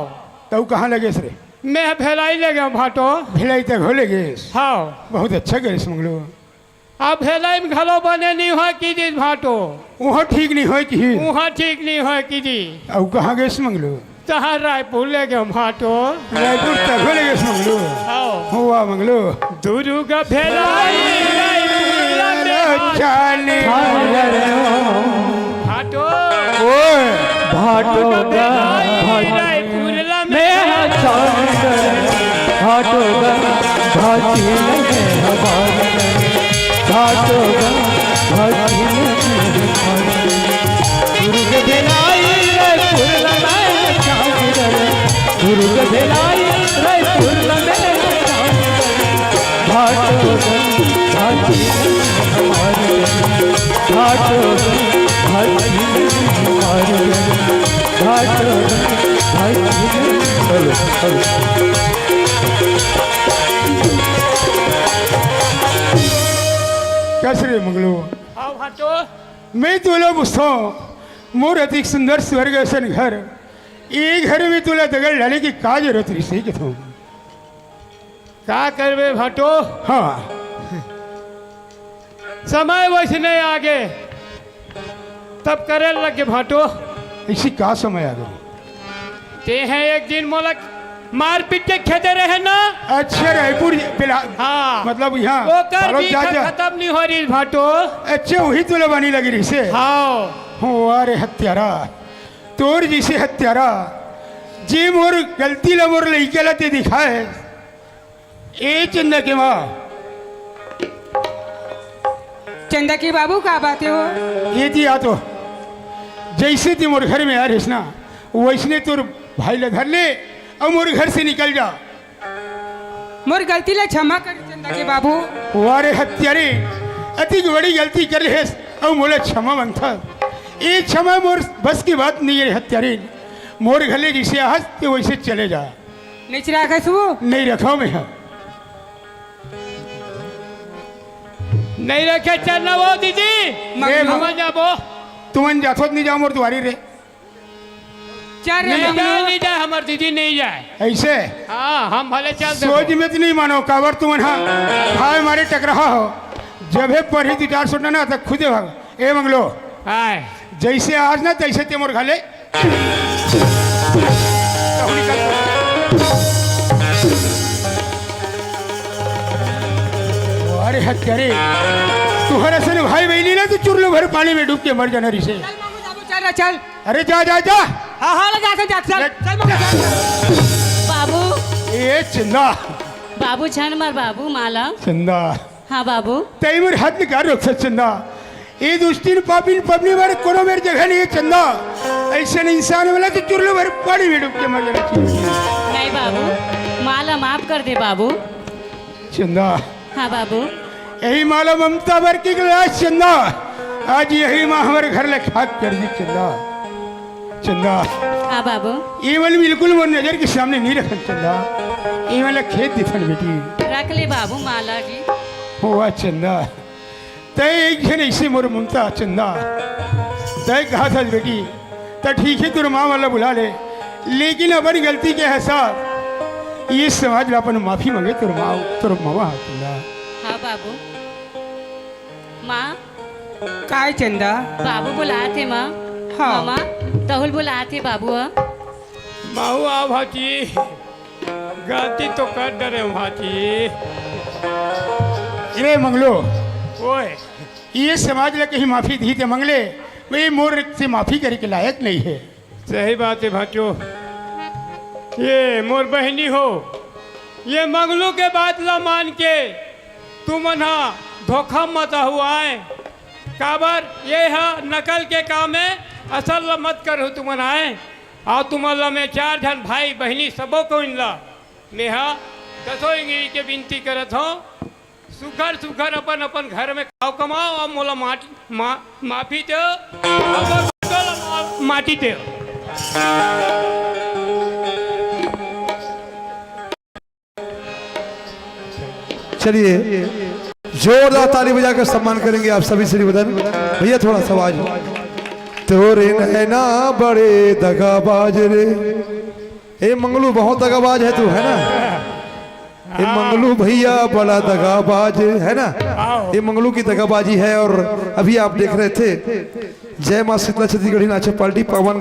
त अउ कहां ले गेस रे? मैं हा भेलाई ले गेंव भांटो। भेलाई तक घलो ले गेस? हव। बहुत अच्छा करेस मंगलू। अब भेलाई म घलो बने नइ होय किहिस भांटो। उहां ठीक नइ होय किहिस? उहां ठीक नइ होय किहिस। अउ कहां गेस मंगलू? तहां रायपुर ले गेंव भांटो। रायपुर तभो ले गेस मंगलू? हव। वाह मंगलू। दुरुग भेलाई रायपुर ले गेंव भांटो। भांटो। ओए। भांटो गा, भांटो। मैं हा छांगल, भांटो गा, भांची लगे हमार। भांटो गा, भांची लगे हमार। दुरुग भेलाई रायपुर ल मैं हा छांगल, दुरुग भेलाई रायपुर ल मैं हा छांगल। भांटो गा, भांची लगे हमार। भांटो गा, भांची लगे हमार। भांटो गा, भांची लगे। Hello, hello. कस रे मंगलू? हव भांटो। मैं तोला पूछथंव, मोर अतिक सुंदर स्वर्ग असन घर, ए घर में तोला दगल डाले के का जरूरत रहिस कथंव? का करबे भांटो? हाँ। समय वइसने आगे, तब करे लगे भांटो। अइसे का समय आगे? तें हा एक दिन मोला मारपीट के खेदे रहे ना। अच्छा, रायपुर बिला-, हाँ। मतलब इहां ओकर बालोद भी जा, जा। खतम नइ होय रिहिस भांटो। अच्छा, उही तोला बने लगे रिहिस हे? हाँ। हो, अरे हत्यारा, तोर जइसे हत्यारा, जे मोर गलती ला मोर लइका ला तें दिखाय, ए चंदा के माँ। चंदा के बाबू, का बात हे वो? ए जी, आ तो। जइसे तें मोर घर में आय रहिस ना, वइसने तोर भाई ला धर ले अउ मोर घर से निकल जा। मोर गलती ला क्षमा कर, चंदा के बाबू। वाह रे हत्यारे, अतिक बड़ी गलती कर ले हस अउ मोला क्षमा मांगथस। ए क्षमा मोर बस के बात नइ हे रे हत्यारे। मोर घर ले जइसे आहस तें वइसे चले जा। नइ रखस वो? नइ रखंव मैं हा। नइ रखे चलना वो दीदी। ए, हमन जाबो। तुमन जाथो त नइ जाव मोर दुवारी रे। चल रे नइ मंगलू। जाय, नइ जाय, हमर दीदी नइ जाय। अइसे? हाँ, हम भले चल देबो। सोच में तो नइ मानो, काबर तुमन हा खाय मारे टकराहा हो। जभे परही दू चार सोटा ना, त खुदे भाग। ए मंगलू। हाय। जइसे आहस ना, तइसे तें मोर घर ले। अरे हत्यारे, तुंहर असन भाई बहिनी ला तो चुरलू भर पानी में डूब के मर जाना रिहिस हे। चल मामू, बाबू, चल रे, चल। अरे जा, जा, जा। हाँ, हाँ, ले जा, चल, जा, चल। ले। चल मामू, चल। बाबू। ए चंदा। बाबू, झन मर बाबू, माँ ला। चंदा। हाँ बाबू। तैं मोर हद निकाल रख चंदा। ए दुष्टिन पापिन पबनी बर कोनो मेर जगह नइ हे चंदा। अइसन इंसान वाला तो चुरलू भर पानी में डूब के मर जाना चाहिए। नहीं बाबू, माँ ला माफ कर दे बाबू। चंदा। हाँ बाबू। एही माँ ला ममता बर के गिलास चंदा। आज एही माँ हमर घर ले खाक कर दी चंदा। चंदा। हाँ बाबू। ए मन बिल्कुल मोर नजर के सामने नइ रखन चंदा। ए मन ला खेद देथन बेटी। रख ले बाबू माँ ला जी। वाह चंदा, तैं एक झन अइसे मोर ममता चंदा। तैं कहत हस बेटी, त ठीक हे, तोर माँ मन ला बुला ले। लेकिन अपन गलती के हिसाब ये समाज ला अपन माफी मांगे तोर माँ, तोर मामा हा तोला। हाँ बाबू। माँ। काय चंदा? बाबू बुलात हे माँ। हाँ। मामा, तहुल बुलात हे बाबू ह। माहू आ भाती, गलती तो कर डरे हूँ भाती। रे मंगलू, ओए। ये समाज ला कहीं माफी दी ते मंगले, ये मोर से माफी करे के लायक नहीं है। सही बात है भाचो, ये मोर बहिनी हो, ये मंगलू के बात ला मान के तुमन हा धोखा मत हुआ है। काबर ये हा नकल के काम है, असल ला मत करो तुमन आए। अउ तुमन ला मैं चार झन भाई बहिनी सबो को इनला मेहा दसों इंगरी के विनती करत हूँ, सुघर सुघर अपन अपन घर में खाओ कमाओ, अउ मोला माटी, मा, माफी दो, अउ मोर बेटो ला मा, माटी दो। चलिए, जोरदार ताली बजाकर सम्मान करेंगे आप सभी श्री वदन भैया। थोड़ा सा आवाज। तोरे नैना बड़े दगाबाज रे। ए मंगलू, बहुत दगाबाज है तू, है ना? ए मंगलू भैया बड़ा दगाबाज है ना? ये मंगलू की दगाबाजी है। और अभी आप देख रहे थे जय माँ शीतला छत्तीसगढ़ी नाचा पार्टी पावन